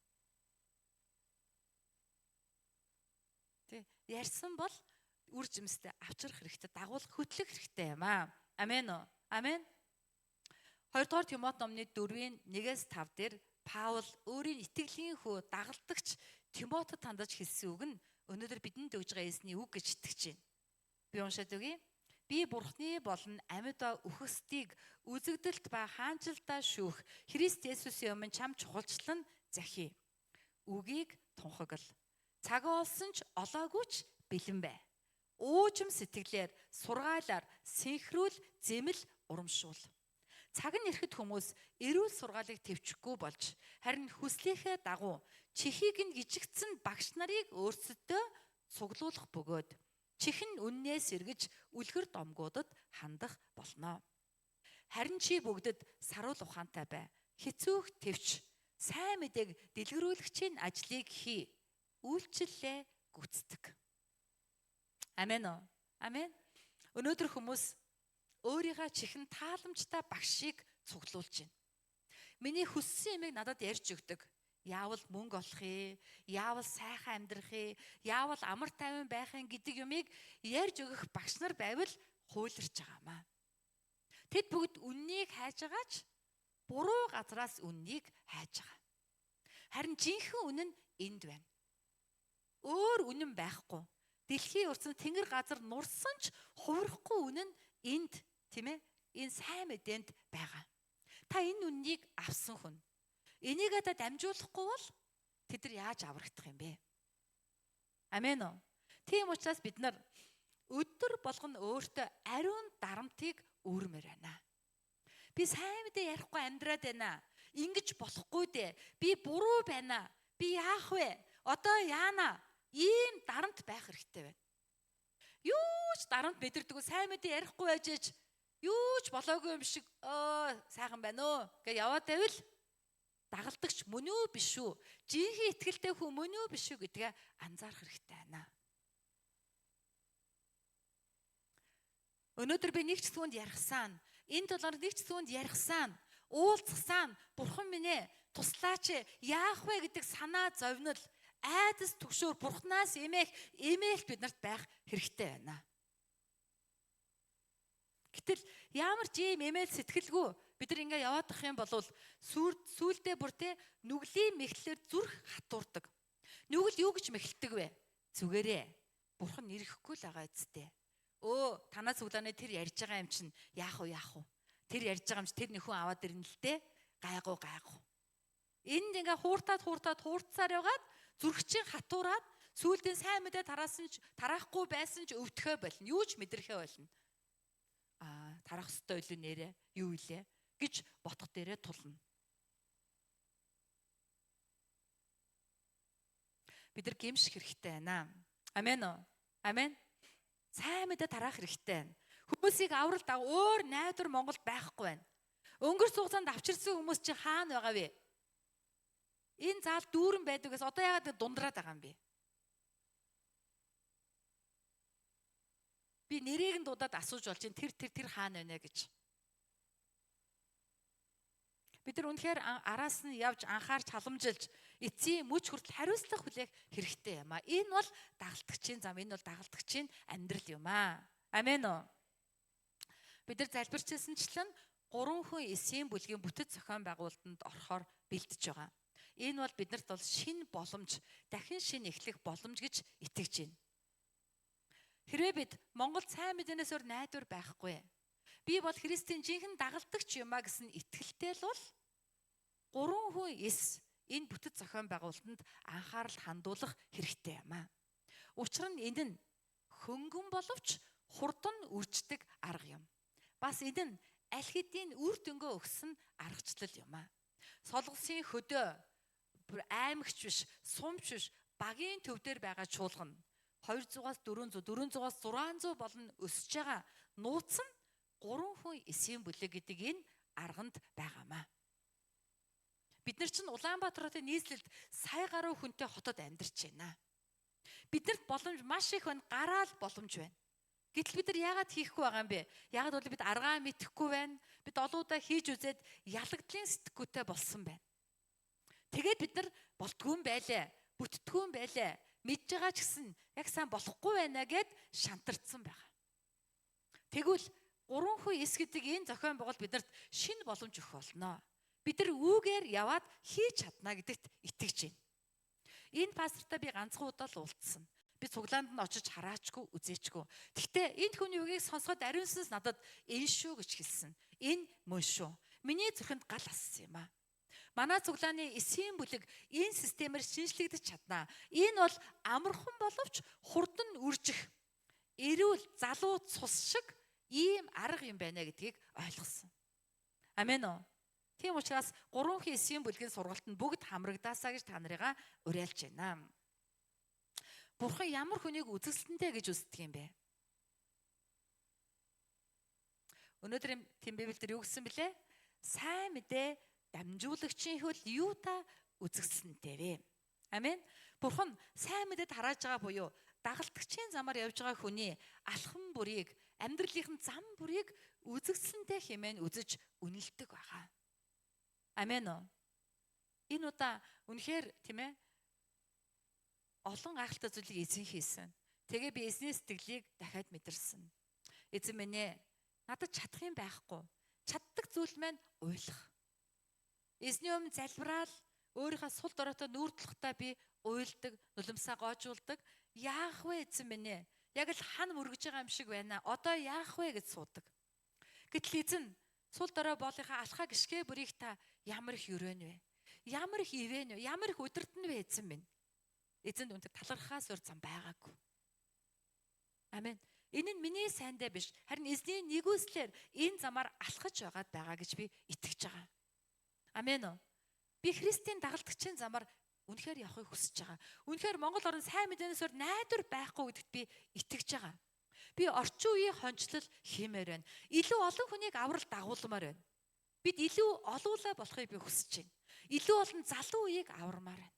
Тэ, ярьсан бол үр жимстэй авчрах хэрэгтэй, дагуулах, хөтлөх хэрэгтэй юм аа. Амен үү? Амен. 2 дугаар Тимот номны 4-ийн 1-ээс 5 дээр Паул өөрийн итгэлийн хүү дагалдагч Тимотед хандаж хэлсэн үг нь өнөөдөр бидэнд өгж байгаа Есүсний үг гэж итгэж байна. Би уншаад өгье. Би Бурхны болон амьд ба үхсдийг үзэгдэлт ба хаанчлалдаа шүүх Христ Есүсийн өмнө чам чухалчлан захий. Үгийг тунхагл. Цагаа олсон ч олоогүй ч бэлэн бай. Уужим сэтгэлээр, сургаалаар синхрүүл, зэмэл урамшуул. Цаг нь ирэхэд хүмүүс эрүүл сургаалыг төвчөхгүй болж, харин хүслийнхээ дагуу чихийг нь гжигдсэн багш нарыг өөрсөддөө цуглуулах бөгөөд чихэн үннээс эргэж үлгэр домгуудад хандах болно. Харин чи бүгдэд саруул ухаантай бай. Хэцүүх төвч, сайн мэдээг дэлгэрүүлэгчийн ажлыг хий. Үйлчлэлээ гүйцэтгэг. Амен үү? Амен. Өнөөдөр хүмүүс өөрийнхөө чихэн тааламжтай багшийг цуглуулж байна. Миний хүссэн юмыг надад ярьж өгдөг. Яавал мөнгө олох юм, яавал сайхан амьдрах юм, яавал амар тайван байх юм гэдэг юмыг ярьж өгөх багш нар байвал хуйларч байгаамаа. Тэд бүгд үннийг хайж байгаа ч буруу газраас үннийг хайж байгаа. Харин жинхэнэ үнэн энд байна. Өөр үнэн байхгүй. Дэлхийн урцсан тэнгэр газар нурсан ч хувирахгүй үнэн энд, тийм ээ? Энэ сайн мэдээнд байгаа. Та энэ үннийг авсан хүн. Энийг та дамжуулахгүй бол тэд нар яаж аврагдах юм бэ? Амен үү? Тийм учраас бид нар өдөр болгон өөртөө ариун дарамтыг үүрмээр байна. Би сайн мэдээ ярихгүй амьдраад байна. Ингэж болохгүй дээ. Би буруу байна. Би яах вэ? Одоо яана? Ийм дарамт байх хэрэгтэй байна. Юу ч дарамт мэдэрдэггүй, сайн мэдээ ярихгүй байж ээж юу ч болоогүй юм шиг сайхан байна өө гэж яваад байвал дагалдагч мөн үү биш үү? Жинхэнэ итгэлтэй хүн мөн үү биш үү гэдгээ анзаарах хэрэгтэй байна. Өнөөдөр би нэг ч түүнд ярихсан, энэ талаар нэг ч түүнд ярихсан, уулзсан, Бурхан минь ээ, туслаач, яах вэ гэдэг санаа зовнил, айдас түгшүүр Бурханаас эмээх эмээлт бид нарт байх хэрэгтэй байна. Гэтэл ямар ч ийм эмээл сэтгэлгүй бид нар ингээ яваадах юм бол сүүлдээ бүр те нүглийн мэхлээр зүрх хатуурдаг. Нүгэл юу гэж мэхэлдэг вэ? Зүгээрээ. Бурхан ирэхгүй л байгаа үсттэй. Өө танаа цуглааны тэр ярьж байгаа юм чинь яах вэ яах вэ? Тэр ярьж байгаа юм чи тэр нөхөн аваад ирнэ л дээ. Гайгуу гайгуу. Энд ингээ хууртаад хууртаад хуурцаар яваад зүрх чинь хатуураад сүүлдээ сайн мэдээ тараасан ч тараахгүй байсан ч өвдөхөө болно. Юу ч мэдрэхээ болно. Аа тарах ёстой илүү нэрээ юу илээ гэж ботх дээрээ тулна. Бид нар гимших хэрэгтэй байна. Амен үү? Амен. Сайн мэдээ тараах хэрэгтэй байна. Хүмүүсийг авралт өөр найдвар Монголд байхгүй байна. Өнгөрс хугацаанд авчирсан хүмүүс чинь хаана байгаа вэ? Энэ заал дүүрэн байдагаас одоо яагаад дундраад байгаа юм бэ? Би нэрийг нь дуудаад асууж болж чинь тэр тэр тэр хаана байна гэж. Бид нар үнэхээр араас нь явж анхаарч халамжилж эцсийн мөч хүртэл хариуцлага хүлээх хэрэгтэй юм а. Энэ бол дагалдагчийн зам, энэ бол дагалдагчийн амьдрал юм а. Амен үү? Бид нар залбирчсэнчлэн 3 хүн эсийн бүлгийн бүтэц зохион байгуулалтанд орохоор бэлдэж байгаа. Энэ бол биднэрт бол шинэ боломж, дахин шинэ эхлэх боломж гэж итгэж байна. Хэрвээ бид Монгол сайн мэдээнээс өөр найдвар байхгүй. Би бол Христийн жинхэнэ дагалдагч юм а гэсэн итгэлтэй л бол 3 хүн эс энэ бүтэц зохион байгуулалтанд анхаарал хандуулах хэрэгтэй юм а. Учир нь энэ нь хөнгөн боловч хурдан үрждэг арга юм. Бас энэ нь аль хэдийн үр дүнгөө өгсөн аргачлал юм а. Солонгосын хөдөө аймагч биш, сумч биш, багийн төв дээр байгаа чуулган 200-аас 400, 400-аас 600 болно өсөж байгаа нууц нь 3 хүн эсийн бүлэг гэдэг энэ арганд байгаамаа. Бид нар чинь Улаанбаатар хотын нийслэлд сая гаруй хүнтэй хотод амьдарч байна. Биднэрт боломж маш их байна, гараал боломж байна. Гэтэл бид нар яагаад хийхгүй байгаа юм бэ? Яагаад бол бид аргаа мэдэхгүй байна. Бид олон удаа хийж үзээд ялагдлын сэтгүүтэй болсон байна. Тэгээд бид нар болтгүй юм байлээ, бүтдгүй юм байлээ. Мэдж байгаа ч гэсэн яг сайн болохгүй байна гэд шантарцсан байгаа. Тэгвэл 3 хүн эс гэдэг энэ зохион байгуулалт биднэрт шинэ боломж өгөх болно. Бид нар үүгээр яваад хийж чадна гэдэгт итгэж байна. Энэ пастортай би ганцхан удаа л уулзсан. Би цуглаанд нь очиж хараачгүй, үзээчгүй. Гэхдээ энэ хүний үгийг сонсоход ариунсанс надад энэ шүү гэж хэлсэн. Энэ мөн шүү. Миний зүрхэнд гал ассан юм аа. Манай цуглааны эсийн бүлэг энэ системээр шинжлэгдэж чаднаа. Энэ бол амархан боловч хурдан үржих, эрүүл залуу цус шиг ийм арга юм байна гэдгийг ойлгосон. Амен үү? Тийм учраас 3 хүн эсийн бүлгийн сургалтанд бүгд хамрагдаасаа гэж та нарыгаа уриалж байна. Бурхан ямар хүнийг үзэсгэлэнтэй гэж үздэг юм бэ? Өнөөдөр тэм Библиэлд юу гэсэн бэлээ? Сайн мэдээ дамжуулагчийн хөл юу та үзэсгэлэнтэй вэ? Амен. Бурхан сайн мэдээд харааж байгаа буюу дагалдагчийн замаар явж байгаа хүний алхам бүрийг, амьдралынх нь зам бүрийг үзэсгэлэнтэй хэмээн үзэж үнэлдэг байгаа. Амен үү? Энэ удаа үнэхээр тийм ээ олон гайхалтай зүйлийг эзэн хийсэн. Тэгээ би эзний сэтгэлийг дахиад мэдэрсэн. Эзэн минь ээ, надад чадах юм байхгүй. Чаддаг зүйл маань уйлах. Эзний өмнө залбираал өөрийнхөө сул доройтой нүүрдлэхтэй би уйлдаг, нулимсаа гоожуулдаг. Яах вэ эзэн минь ээ? Яг л хан мөргөж байгаа юм шиг байна. Одоо яах вэ гэж суудаг. Гэтэл эзэн сул дорой боолынхаа алхаа гიშгэ бүрийг та ямар их өрөөн вэ? Ямар их ивэн вэ? Ямар их өдөртөн вэ эзэн минь? Эзэнд үнээр талархаас өөр зам байгаагүй. Амен. Энэ нь миний сайндаа биш. Харин эзний нэгүслэр энэ замаар алхаж байгаад байгаа гэж би итгэж байгаа. Амен үү? Би Христийн дагалдагчийн замаар үнэхээр явахыг хүсэж байгаа. Үнэхээр Монгол орн сайн мэдээнээс өөр найдвар байхгүй гэдэгт би итгэж байгаа. Би орчин үеийн хончлол хиймээр байна. Илүү олон хүнийг аврал дагуулмаар байна. Бид илүү олуулаа болохыг би хүсэж байна. Илүү олон залуу үеийг авармаар байна.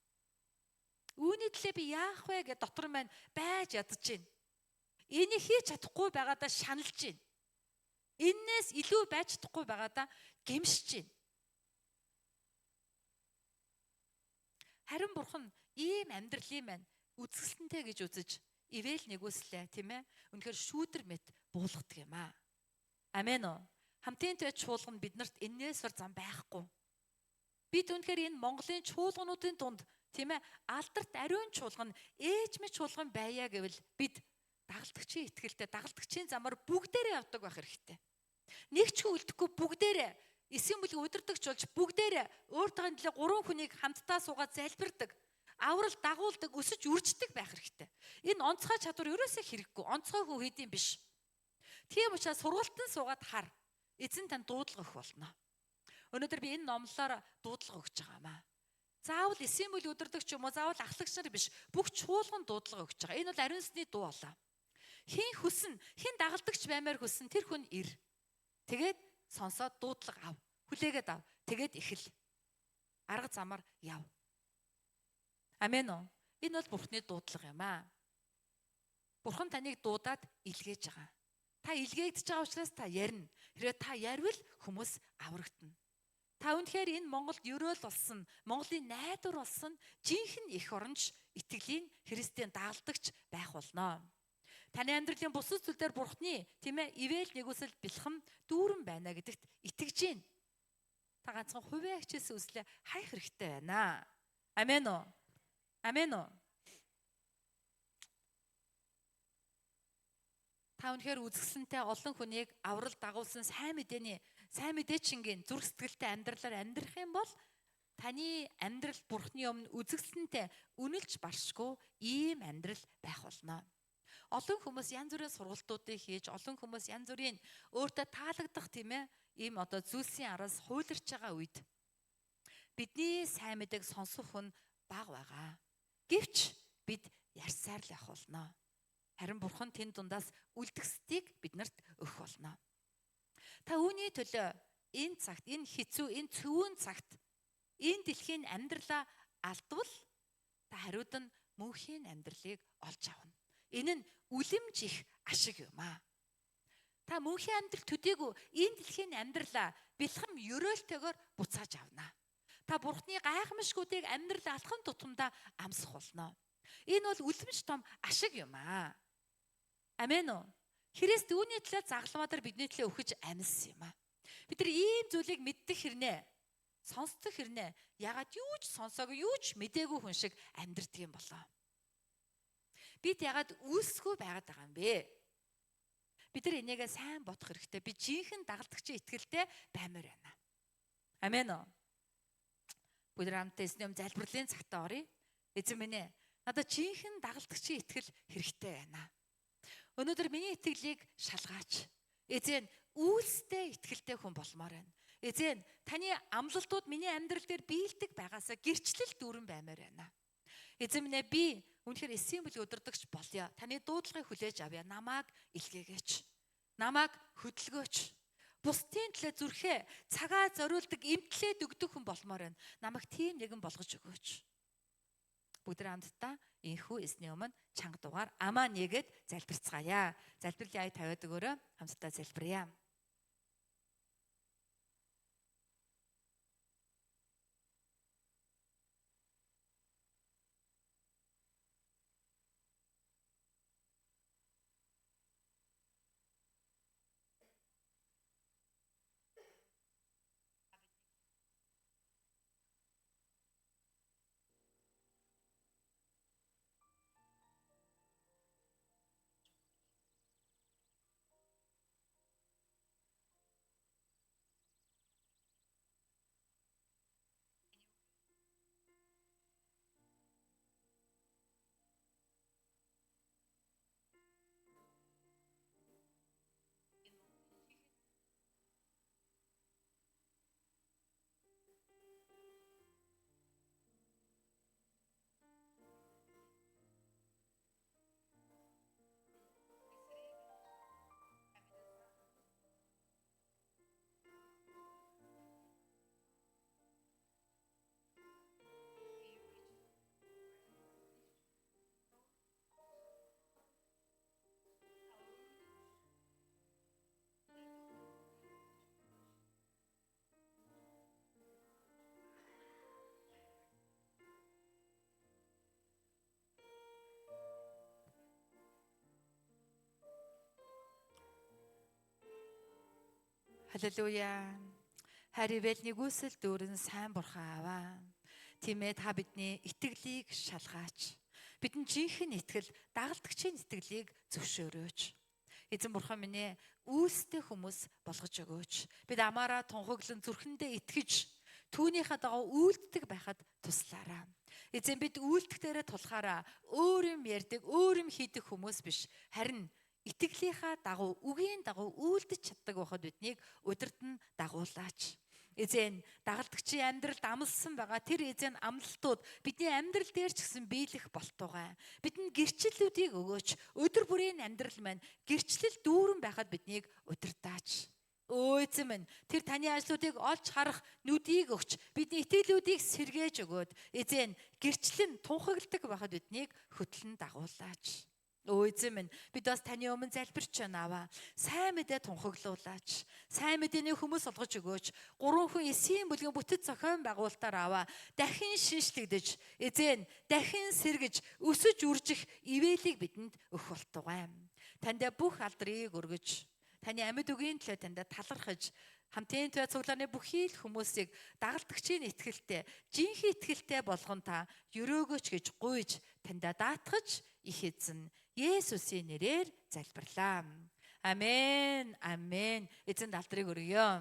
Үүний төлөө би яах вэ гэж дотор маань байж ядаж байна. Энийг хийж чадахгүй байгаадаа шаналж байна. Эннээс илүү байж чадахгүй байгаадаа гэмшиж байна. Харин бурхан ийм амьдралын маань үзэсгэлэнтэй гэж үзэж ивэл нэгүслээ, тийм ээ. Үнэхээр шүүдэр мэт буулгадаг юм аа. Амен уу? Хамтын түвш чуулган биднэрт энээс өөр зам байхгүй. Бид үнэхээр энэ Монголын чуулгануудын дунд, тийм ээ, алдарт ариун чуулган, ээжмэ чуулган байя гэвэл бид дагалдагчийн итгэлтэй, дагалдагчийн замаар бүгдээрээ явдаг байх хэрэгтэй. Нэг ч хүн үлдэхгүй бүгдээрээ эсийн бүлэг удирдагч болж бүгдээрээ өөртөө төлөө 3 хүнийг хамтдаа суугаад залбирдаг, аврал дагуулдаг, өсөж үрждэг байх хэрэгтэй. Энэ онцгой чадвар ерөөсөө хэрэггүй. Онцгой хүн хийдэм биш. Тийм учраас сургалтын суугаад хар. Эзэн танд дуудлага өгөх болно. Өнөөдөр би энэ номлолоор дуудлага өгч байгаа юм аа. Заавал эсийн бүлэг удирдагч юм уу, заавал ахлагч нар биш. Бүх чуулган дуудлага өгч байгаа. Энэ бол ариун сүнсний дуу болоо. Хин хүсэн, хин дагалдагч баймаар хүсэн тэр хүн ир. Тэгээд сонсоод дуудлага ав. Хүлээгээд ав. Тэгээд эхэл. Арга замаар яв. Амен уу? Энэ бол Бурхны дуудлага юм аа. Бурхан таныг дуудаад илгээж байгаа. Та илгээгдэж байгаа учраас та ярина. Хэрвээ та ярвал хүмүүс аврагдана. Та үнэхээр энэ Монголд ерөөл болсон, Монголын найдвар болсон жинхэнэ эх оронч, итгэлийн Христийн дагалдагч байх болно. Таны амьдралын бусад зүйл дээр Бурхны, тийм ээ, ивэл нэгүсэл бэлхэм дүүрэн байна гэдэгт итгэж байна. Та ганцхан хувиа хичээсэн үслээ хайх хэрэгтэй байна. Амен уу? Амен уу? Та үнэхээр үзэсгэлэнтэй олон хүнийг аврал дагуулсан сайн мэдээний, сайн мэдээчингийн зүрх сэтгэлтэй амьдралаар амьдрах юм бол таны амьдрал Бурхны өмнө үзэсгэлэнтэй үнэлж баршгүй ийм амьдрал байх болно. Олон хүмүүс янз бүрийн сургалтуудыг хийж, олон хүмүүс янз бүрийн өөртөө таалагдах, тийм ээ, ийм одоо зүйлсийн араас хуйларч байгаа үед бидний сайн мэдээг сонсох хүн бага байгаа. Гэвч бид ярьсаар л явах болно. Харин Бурхан тэн дундаас үлдгэсдийг биднэрт өгөх болно. Та үүний төлөө энэ цагт, энэ хэцүү, энэ цөвүүн цагт энэ дэлхийн амьдралаа алдвал та хариуд нь мөнхийн амьдралыг олж авна. Энэ нь үлэмж их ашиг юм аа. Та мөнхийн амьдрал төдийгүй энэ дэлхийн амьдралаа бэлхэм ерөөлтэйгээр буцааж авна. Та Бурхны гайхамшгуудыг амьдрал алхам тутамдаа амсах болно. Энэ бол үлэмж том ашиг юм аа. Амен уу? Христ үүний төлөө загламаа дээр бидний төлөө өгөж амьссан юм аа. Бид нар ийм зүйлийг мэддэг хэрнээ, сонсдог хэрнээ ягаад юу ч сонсоогүй, юу ч мдээгүй хүн шиг амьдрдаг юм болоо. Бид ягаад үйлсгүй байгаад байгаа юм бэ? Бид нар энийгээ сайн бодох хэрэгтэй. Би жинхэнэ дагалдагчийн итгэлтэй баймаар байна. Амен уу? Бид нар хамтдаа эзний өмнө залбирлын цагтаа оръё. Эзэн минь ээ, надад жинхэнэ дагалдагчийн итгэл хэрэгтэй байна. Өнөөдөр миний итгэлийг шалгаач. Эзэн, үйлстэй итгэлтэй хүн болмоор байна. Эзэн, таны амлалтууд миний амьдрал дээр биелдэг байгаасаа гэрчлэл дүүрэн баймаар байна. Эзэн минь ээ, би үнэхээр эсийн бүлэг удирдагч болъё. Таны дуудлагыг хүлээж авъя. Намайг илгээгээч. Намайг хөдөлгөөч. Бусдын төлөө зүрхээ цагаа зориулдаг, эмтлээд өгдөг хүн болмоор байна. Намайг тийм нэгэн болгож өгөөч. Бүгд хамтдаа энхүү эзний өмнө чанга дугаар амаа нэгэд залбирцгаая. Залбирлын ая тавиад өгөөрэй. Хамтдаа залбирая. Халелуя. Хайр ивэл нэгүсэл дүүрэн сайн бурхан аваа. Тийм ээ, та бидний итгэлийг шалгаач. Бидний жинхэнэ итгэл, дагалдагчийн итгэлийг зөвшөөрөөч. Эзэн бурхан минь ээ, үйлстэй хүмүүс болгож өгөөч. Бид амаараа тунхаглан зүрхэндээ итгэж түүнийхээ дагуу үйлддэг байхад туслаарай. Эзэн, бид үйлдэх дээрээ тулахаараа өөр юм ярьдаг, өөр юм хийдэг хүмүүс биш. Харин итгэлийнхаа дагуу, үгийн дагуу үйлдэж чаддаг байхад биднийг удирдан дагуулаач. Эзэн, дагалдагчийн амьдралд амласан байгаа тэр эзэн амлалтууд бидний амьдрал дээр ч гэсэн биелэх болтугай. Бидэнд гэрчлэлүүдийг өгөөч. Өдөр бүрийн амьдрал маань гэрчлэл дүүрэн байхад биднийг удирдаач. Өө эзэн минь, тэр таны ажлуудыг олж харах нүдийг өгч, бидний итгэлүүдийг сэргээж өгөөд, эзэн, гэрчлэн тунхагладаг байхад биднийг хөтлөн дагуулаач. Өө эзэн минь, бид бас таны өмнө залбирч байна аваа. Сайн мэдээ тунхаглуулаач. Сайн мэдээний хүмүүс олгож өгөөч. Гурван хүн эсийн бүлгийн бүтэц зохион байгуулалтаар аваа. Дахин шинжлэгдэж, эзэн, дахин сэргэж, өсөж үржих ивэлийг бидэнд өгөх болтугай. Танд бүх алдрыг өргөж, таны амьд үгийн төлөө танд талархаж, хамтын туй цуглааны бүхий л хүмүүсийг дагалдагчийн итгэлтэй, жинхэнэ итгэлтэй болгон та өрөөгөөч гэж гуйж, таньда даатгаж, их эзэн Есүсийн нэрээр залбирлаа. Амен. Амен. Эзэнд алдрыг өргөё.